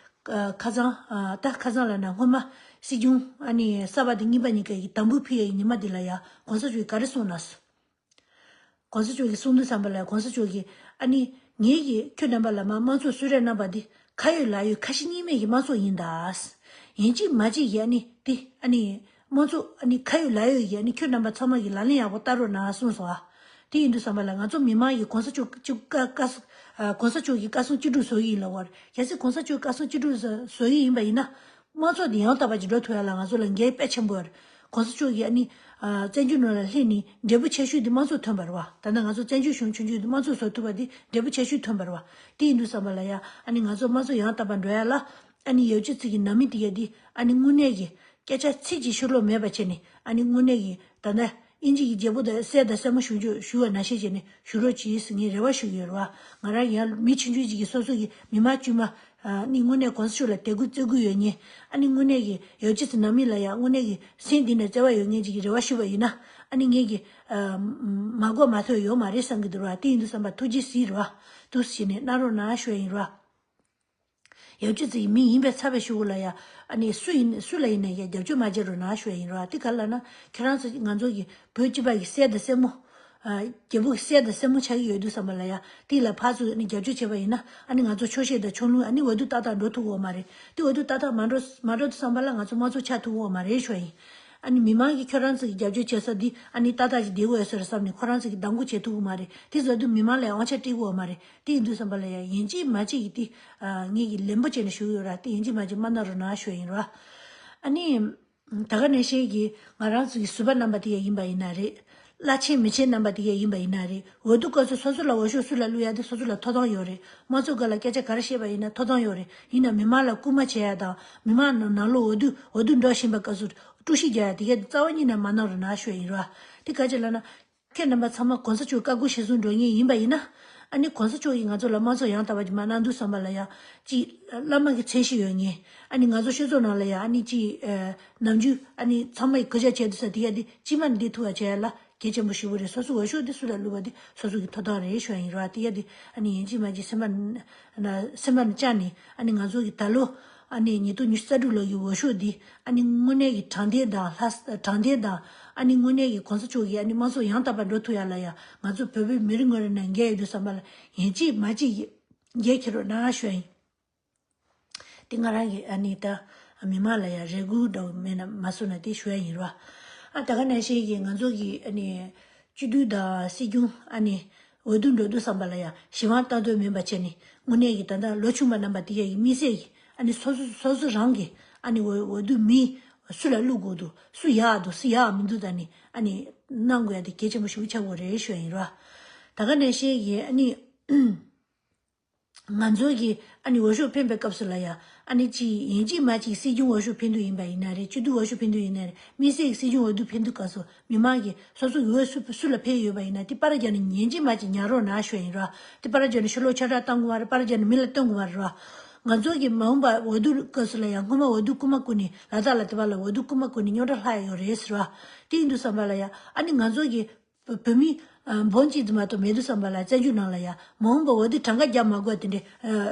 ཨ་ཁ་སང་ཨ་ད་ཁ་སང་ལབ་ན་སྔོན་མ་སྲིད་སྐྱོང་ཨ་ནི་གསར་པ་དེ་གཉིས་པ་གཉིས་ཀ་གི་དམ་འབུལ་ཕུལ་ཡའི་ཉི་མ་དེ་ལ་ཡ་གོང་ས་མཆོག་གིས་ག་རེ་གསུངས་ན། གོང་ས་མཆོག་གིས་གསུངས་དུས་ཙམ་པ་ལ་གོང་ས་མཆོག་གིས་ཨ་ནི་ངེད་ཀྱིས་ཁྱོད་རྣམ་པ་ལ་མ་དམངས་གཙོ་གསོལ་རས་གནང་པ་འདི་ཁ་ཡོད་ལག་ཡོད་ཁ་ཞེ་གཉིས་མེད་ཀྱི་དམངས་གཙོ་ཡིན་ད། ཡིན་གཅིག་མིན་གཅིག་གིས་ཨ་ནི་འདི་ཨ་ནི་དམངས་གཙོ་ཨ་ནི་ཁ་ཡོད་ལག་ཡོད་ཀྱིས་ཨ་ནི་ཁྱོད་རྣམ་པ་ཚང་མ་གིས་ལག་ལེན་ཡག་པོ་བསྟར་རོགས་གནང་གསུངས་སོང་ཨ། དེ་ཡིན་དུས་ཙམ་པ་ལ་ང་ཚོ་མི་མང་གིས་གོང་ས་མཆོག་གཅིག་བཀའ་བཀའ་གསུང་ཨ་གོང་ས་མཆོག་གི་བཀའ་གསུང་བཅུ་དྲུག་བཟོ་གི་ཡིན་ལབ་པ་རེད། གལ་སྲིད་གོང་ས་མཆོག་བཀའ་གསུང་བཅུ་དྲུག་བཟོ་བཟོ་གི་ཡིན་པ་ཡིན་ན། དམངས་གཙོ་འདི་ཡང་དག་པ་ཅིག་འགྲོ་ཐུབ་ཡ་ལ་ང་ཚོ་ལ་འགན་དཔེ་ཆེན་པོ་ཡོད་རེད། གོང་ས་མཆོག་གིས་ཨ་ནི་ཨ་བཙན་བྱོལ་ནང་ལ་སླེབས་ནས་འབྲས་བུ་ཆེ་ཤོས་འདི་དམངས་གཙོ་ཐོན་པ་རེད་བ། ད་ལྟ་ང་ཚོ་བཙན་བྱོལ་གཞུང་ཆུང་ཆུང་འདི་དམངས་གཙོ་བཟོ་ཐུབ་པ་འདི་འབྲས་བུ་ཆེ་ཤོས་ཐོན་པ་རེད་བ། དེ་ཡིན་དུས་ཙམ་པ་ལ་ཡ་ཨ་ནི་ང་ཚོ་དམངས་གཙོ་ཡང་དག་པ་འགྲོ་ཡ་ལ་ཨ་ནི་ཡབ་ཆུ་ཚོད་ཀྱི་ནང་མི་དེ་ག་འདི་ཨ་ནི་དངོས་གནས་ཀྱི་སྐད་ཆ་ཚིག་གཅིག་ཕྱིར་སློག་མེད་པ་བྱས་ནས་ཨ་ནི་དངོས་གནས་ཀྱི་ད་ལྟ་དབྱིན་ཇི་གི་རྒྱལ་པོ་དང་སྲས་དང་སྲས་མོ་ཞུ་རྒྱུ་ཞུ་བ་ནང་བཞིན་བྱས་ནས་ཞུ་རོགས་གྱིས་ཟེར་ངས་རེ་བ་ཞུ་གི་ཡོད་རེད་བ། ང་རང་ཡང་མི་ཆུང་ཆུང་ཅིག་གིས་སོ་སོ་གི་མི་མང་དཀྱུས་མ་ཨ་ནི་དངོས་གནས་གོང་ས་མཆོག་ལ་དད་གུས་བརྩི་གུས་ཡོད་མཁན། ཨ་ནི་དངོས་གནས་ཀྱི་ཡབ་ཆུ་ཚོད་ནང་མི་ལ་ཡང་དངོས་གནས་ཀྱི་སེམས་གཏིང་ནས་བརྩེ་བ་ཡོད་མཁན་ཅིག་གིས་རེ་བ་ཞུས་པ་ཡིན་ན། ཨ་ནི་ངེད་ཀྱི་ཨ་མ་གོ་མ་ཐོས་ཡོད་མ་རེད་བསམ་གྱི་འདུག་ར། དེ་ཡིན་དུས་ཙམ་པ་ཐུགས་རྗེ་གཟིགས་ར། འདུག་སེ་བྱས་ནས་གནང་རོགས་གནང་ཞུ་ཡ་ཡིན་ར། ཡབ་ཆུ་ཚོད་ཀྱི་མི་ཡིན་པའི་ཚབ་པའི་གཞུག་གུ་ལ་ཡང་ཨ་ནི་སུ་ཡིན་སུ་ལ་ཡིན་ན་ཡང་རྒྱབ་སྐྱོར་མ་བྱེད་རོགས་གནང་ཞུ་ཡ་ཡིན་ར། དེ་ག་རེ་ལབ་ན་ཁྱེད་རང་ཚོ་ང་ཚོ་གི་བོད་སྤྱི་པ་གི་སྲས་དང་སྲས་མོ། ཨ་རྒྱལ་པོ་གི་སྲས་དང་སྲས་མོ་ཆགས་ཀྱི་ཡོད་དུས་ཙམ་པ་ལ་ཡ་དེ་ལ་ཕར་ཚུར་ནི་རྒྱབ་སྐྱོར་བྱས་པ་ཡིན་ན་ཨ་ནི་ང་ཚོ་ཆོག་ཤེས་དང་ཕྱོགས་ལྷུང་ཨ་ནི་འོས་བསྡུ་ཏག་ཏག་འགྲོ་ཐུབ་ཀྱི་ཡོད་མ་རེད། དེ་འོས་བསྡུ་ཏག་ཏག་མ་འགྲོ་མ་འགྲོ་དུས་ཙམ་པ་ལ་ང་ཚོ་དམངས་གཙོ་ཆགས་ཐུབ་ཀྱི་ཡོད་མ་རེད་ཞུ་ཡ་ཡིན། ཨ་ནི་མི་མང་གིས་ཁྱོད་རང་ཚོ་གི་རྒྱབ་སྐྱོར་བྱེད་ས་འདི་ཨ་ནི་ཏག་ཏག་ཅིག་བསྡད་ཀྱི་ཡོད་ས་རེད་བསམ་ནས་ཁོ་རང་ཚོ་གི་གདམ་འགུག་བྱེད་ཐུབ་ཀྱི་མ་རེད། དེ་བཟོ་དུས་མི་མང་ལ་ཡང་དབང་ཆ་སྤྲད་ཀྱི་ཡོད་མ་རེད། དེ་ཡིན་དུས་ཙམ་པ་ལ་ཡང་ཡིན་གཅིག་མིན་གཅིག་གིས་དེ་ཨ་ངེད་ཀྱིས་ལན་པོ་བྱས་ནས་ཞུ་གི་ཡོད་ར། དེ་ཡིན་གཅིག་མིན་གཅིག་མ་གནང་རོགས་གནང་ཞུ་ཡ་ཡིན་ར། ཨ་ནི། ད་ག་ནང་བཞིན་གྱི་ང་རང་ཚོ་གི་ཟུར་པ་རྣམ་པ་དེ་ག་ཡིན་པ་ཡིན་ན་རེད། བླ་ཆེན་མི་ཆེན་རྣམ་པ་དེ་ག་ཡིན་པ་ཡིན་ན་རེད། འོས་བསྡུ་སྐབས་སུ་སོ་སོ་ལ་འོས་ཤོག་སུ་ལ་བླུག་ཡ་དེ་སོ་སོ་ལ་ཐོབ་ཐང་ཡོད་རེད། དམངས་གཙོ་སྒང་ལ་སྐད་ཆ་ག་རེ་བཤད་པ་ཡིན་ན་ཐོབ་ཐང་ཡོད་རེད། ཡིན་ན་མི་མང་ལ་སྐུལ་མ་བྱེད་ཡ་དང་མི་མང་ནང་ནང་ལོགས་འོས་བསྡུ་འོས་བསྡུ་འགྲོ་བཞིན་པའི་སྐབས་སུ་དཀྲུག་ཤིང་རྒྱག་ཡ་དེ་ག་རྩ་བ་ཉིད་ནས་མ་གནང་རོགས་གནང་ཞུ་ཡ་ཡིན་ར། དེ་ག་ཅི་ལབ་ན། ཁྱེད་རྣམ་པ་ཚང་མ་གོང་ས་མཆོག་བཀའ་བསྒོ་གཞིར་བཟུང་འགྲོ་མཁན་ཡིན་པ་ཡིན་ན། ཨ་ནི་གོང་ས་མཆོག་གིས་ང་ཚོ་ལ་དམངས་གཙོ་ཡང་དག་པ་ཅིག་མ་གནང་དུས་ཙམ་པ་ལ་ཡང་ཅིག་བླ་མ་གི་མཚན་གཞི་ཡོད་མཁན། ཨ་ནི་ང་ཚོ་སྤྱི་ཚོགས་ནང་ལ་ཡང་ཨ་ནི་ཅིག་ཨ་ནམ་རྒྱུན་ཨ་ནི་ཚང་མ་གི་གུས་ཞབས་བྱེད་དུས་ས་དེ་ཡ་དེ་དཀྱིལ་མ་ནས་འདི་ཐུབ་པ་བྱེད་ཡ་ལ་གལ་ཆེན་པོ་ཞེ་པོ་རེད། སོ་སོ་འོས་ཤོག་འདི་སུ་ལ་བླུགས་པ་དེ་སོ་སོ་གི་ཐོབ་ཐང་རེད་ཞུ་ཡ་ཡིན་ར། དེ་ཡ་དེ་ཨ་ནི་ཡིན་གཅིག་མིན་གཅིག་སེམས་པ་ན་སེམས་པ་ནས་བཅངས་ནས་ཨ་ནི་ང་ཚོ་གི་ད་ལོ་ཨ་ནི་ཉིས་སྟོང་ཉི་ཤུ་རྩ་དྲུག་ལོ་ཡི་འོས་ཤོག་འདི་ཨ་ནི་དངོས་གནས་ཀྱི་དྲང་བདེན་དང་ལྷ་ས་དྲང་བདེན་དང་ཨ་ནི་དངོས་གནས་ཀྱི་གོང་ས་མཆོག་གིས་ཨ་ནི་དམངས་གཙོ་ཡང་དག་པར་འགྲོ་ཐུབ་ཡ་ལ་ཡ་ང་ཚོ་བོད་པའི་མི་རེ་ངོ་རེ་ནས་འགན་ཡོད་དུས་ཙམ་པ་ལ་ཡིན་གཅིག་མིན་གཅིག་གིས་འགན་འཁྱེར་རོགས་གནང་ཞུ་ཡ་ཡིན། དེ་ང་རང་གི་ཨ་ནི་ད་མི་མང་ལ་ཡ་རེ་སྐུལ་འདྲ་བོ་མེད་ན་མ་གསུངས་ན་དེ་ཞུ་ཡ་ཡིན་རོ། ཨ་ད་ག་ནང་བཞིན་གྱི་ང་ཚོ་གི་ཨ་ནི་སྤྱི་འཐུས་དང་སྲིད་སྐྱོང་ཨ་ནི་འོས་བསྡུ་འགྲོ་དུས་ཙམ་པ་ལ་ཡ་གཞན་དབང་ལྟ་འདོད་མིན་པ་བྱས་ནས་དངོས་གནས་ཀྱི་ད་ལྟ་ལོ་ཆུང་བ་རྣམ་པ་དེ་ཡ་གི་དམིགས་བསལ་གྱི་ཨ་ནི་སོ་སོ་སོ་སོ་རང་གི་ཨ་ནི་འོས་འོས་བསྡུ་མི་སུ་ལ་བླུག་དགོས་འདུག་སུ་ཡག་འདུག་སུ་ཡག་མི་འདུག་ད་ནི་ཨ་ནི་གནང་དགོས་ཡ་དེ་གལ་ཆེན་པོ་ཞིག་ཆགས་དགོས་རེད་ཞུ་ཡ་ཡིན་རོ། ད་ག་ནང་བཞིན་གྱི་ཨ་ནི། ང་ཚོ་གི་ཨ་ནི་འོས་ཤོག་འཕེན་པའི་སྐབས་སུ་ལ་ཡ་ཨ་ནི་ཅི་ཡིན་གཅིག་མིན་གཅིག་སྲིད་སྐྱོང་འོས་ཤོག་འཕེན་དུས་ཡིན་པ་ཡིན་ན་རེད། སྤྱི་འཐུས་འོས་ཤོག་འཕེན་དུས་ཡིན་ན་རེད། དམིགས་བསལ་གྱི་སྲིད་སྐྱོང་འོས་བསྡུ་འཕེན་དུས་སྐབས་སུ་མི་མང་གིས་སོ་སོ་འོས་སུ་སུ་ལ་འཕེན་ཡོད་པ་ཡིན་ན་དེ་པར་རྒྱག་ནས་ཡིན་གཅིག་མིན་གཅིག་ཉར་རོགས་གནང་ཞུ་ཡ་ཡིན་རོ། དེ་པར་རྒྱག་ནས་ཕྱི་ལོགས་ཆ་འདྲ་བཏང་དགོས་མ་རེད། པར་རྒྱག་ནས་མི་ལ་སྟོན་དགོས་མ་རེད་རོ། ང་ཚོ་གི་མ་འོངས་པ་འོས་བསྡུ་སྐབས་སུ་ལ་ཡ་སྔོན་མ་འོས་བསྡུ་རྐུ་མ་རྐུ་ནས་ལ་དྭགས་ལ་དེ་བ་ལ་འོས་བསྡུ་རྐུ་མ་རྐུ་ནས་རྙོག་དྲ་ལྷག་ཡ་ཡོད་རེད་ཟེར་བ། དེ་ཡིན་དུས་ཙམ་པ་ལ་ཡ་ཨ་ནི་ང་ཚོ་གི་བོད་མི་འབོར་གཅིག་དུ་མ་གཏོགས་མེད་དུས་ཙམ་པ་ལ་བཙན་བྱོལ་ནང་ལ་ཡ་མ་འོངས་པ་འོས་བསྡུ་གྲངས་ཀ་རྒྱག་མ་དགོས་པ་དེ་འདྲའི་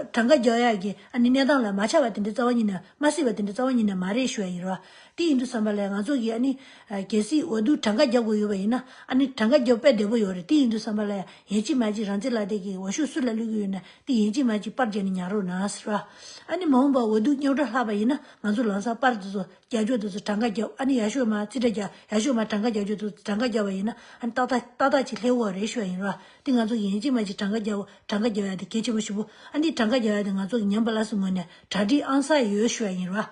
གྲངས་ཀ་རྒྱག་ཡག་གི་ཨ་ནི་གནས་སྟངས་ལ་མ་ཆགས་པ་དེ་འདྲའི་རྩ་བ་ཉིད་ནས་མ་སྲིད་པ་དེ་འདྲའི་རྩ་བ་ཉིད་ནས་མ་རེད་ཞུ་ཡ་ཡིན་རོ། དེ་ཡིན་དུས་ཙམ་པ་ལ་ང་ཚོ་གི་ཨ་ནི་གལ་སྲིད་འོས་བསྡུ་གྲངས་ཀ་རྒྱག་དགོས་ཡོད་པ་ཡིན་ན་ཨ་ནི་གྲངས་ཀ་རྒྱག་དཔེ་བདེ་པོ་ཡོད་རེད། དེ་ཡིན་དུས་ཙམ་པ་ལ་ཡ་ཡིན་གཅིག་མིན་གཅིག་རང་བཙན་ལག་དེབ་ཀྱི་འོས་ཤོག་སུ་ལ་བླུག་གི་ཡོད་ན་དེ་ཡིན་གཅིག་མིན་གཅིག་པར་རྒྱག་ནས་ཉར་རོགས་གནང་ཟེར་བ། ཨ་ནི་མ་འོངས་པ་འོས་བསྡུ་རྙོག་དྲ་ལྷག་པ་ཡིན་ན་ང་ཚོ་ལམ་སང་པར་དེ་ཚོ་རྒྱབ་སྐྱོར་དེ་ཚོ་གྲངས་ཀ་རྒྱབ། ཨ་ནི་ཡག་ཤོས་མ་རྩིས་ཁྲ་རྒྱག་ཡག་ཤོས་མ་གྲངས་ཀ་རྒྱབ་སྐྱོར་དེ་ཚོ་གྲངས་ཀ་རྒྱབ་པ་ཡིན་ན་ཨ་ནི་ཏག་ཏག་ཏག་ཏག་ཅིག་སླེབས་ཡོད་རེད་ཞུ་བ་ཡིན་རོ། དེ་ང་ཚོ་ཡིན་གཅིག་མིན་གཅིག་གྲངས་ཀ་རྒྱབ་གྲངས་ཀ་རྒྱབ་ཡ་དེ་གལ་ཆེན་པོ་ཞེ་པོ། ཨ་ནི་གྲངས་ཀ་རྒྱབ་ཡ་དེ་ང་ཚོ་གི་ཉམས་པ་སླར་གསོའི་ངོས་ནས་གྲ་སྒྲིག་ཨང་གསར་ཡོད་ཞུ་བ་ཡིན་རོ།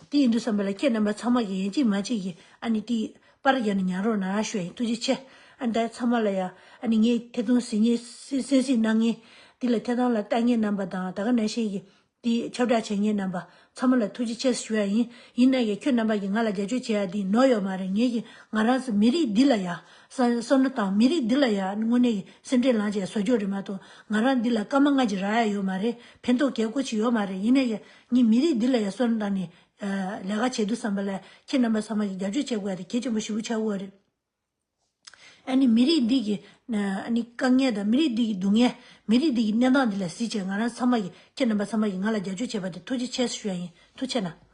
དེ་ཡིན་དུས་ཙམ་པ་ལ་ཁྱེད་རྣམ་པ་ཚང་མ་གིས་ཡིན་གཅིག་མིན་གཅིག་གིས་ཨ་ནི་དེ་ པར་རྒྱག་ནས་ཉར་རོགས་གནང་ཞུ་ཡ་ཡིན། ཐུགས་རྗེ་ཆེ། ཨ་ནི་ད་ཚང་མ་ལ་ཡ། ཨ་ནི་ངས་ཐད་གཏོང་གཟིགས་མཁན་གསན་གཟིགས་གནང་མཁན་འདི་ལ་ཐད་གཏོང་ལ་ལྟ་མཁན་རྣམ་པ་དང་། ད་ག་ནང་བཞིན་གྱི་དེ་ཁྱབ་བསྒྲགས་བྱེད་མཁན་རྣམ་པ་ཚང་མ་ལ་ཐུགས་རྗེ་ཆེ་ཞུ་ཡ་ཡིན། ཡིན་ན་ཡང་ཁྱོད་རྣམ་པ་གིས་ང་ལ་རྒྱབ་སྐྱོར་བྱེད་ཡ་འདི་ནོར་ཡོད་མ་རེད། ངེད་ཀྱིས་ང་རང་ཚོ་མི་རིགས་འདི་ལ་ཡ་བསམ་བསམ་བློ་བཏང་། མི་རིགས་འདི་ལ་ཡ་དངོས་གནས་ཀྱི་སེམས་ཁྲལ་ལངས་བྱས་བཟོ་རྒྱུ་རེད་མ་གཏོགས། ང་རང་འདི་ལ་སྐར་མ་ལྔ་གཅིག་རག་ཡ་ཡོད་མ་རེད། ཕན་ཐོགས་གལ་ཁོ་ཅིག་ཡོད་མ་རེད། ཡིན་ན་ཡང་ངས་མི་རིགས་འདི་ལ་ཡ་བསམ་བློ་བཏང་ནས་ལས་ཀ་བྱེད་དུས་ཙམ་པ་ལ་ཁྱེད་རྣམ་པ་ཚང་མ་གིས་རྒྱབ་སྐྱོར་བྱེད་དགོས་ཡ་དེ་གལ་ཆེན་པོ་ཞེ་པོ་ཆགས་ཀྱི་ཡོད་རེད། ཨ་ནི་མི་རིགས་འདི་གི་ཨ་ནི་དཀའ་ངལ་དང་མི་རིགས་འདི་གི་སྡུག་བསྔལ། མི་རིགས་འདི་གི་གནས་སྟངས་འདི་ལ་གཟིགས་བྱས་ང་རང་ཚང་མ་གིས། ཁྱེད་རྣམ་པ་ཚང་མ་གིས་ང་ལ་རྒྱབ་སྐྱོར་བྱས་པ་དེ་ཐུགས་རྗེ་ཆེ་ཞུ་ཡ་ཡིན། ཐུགས་རྗེ་གནང་།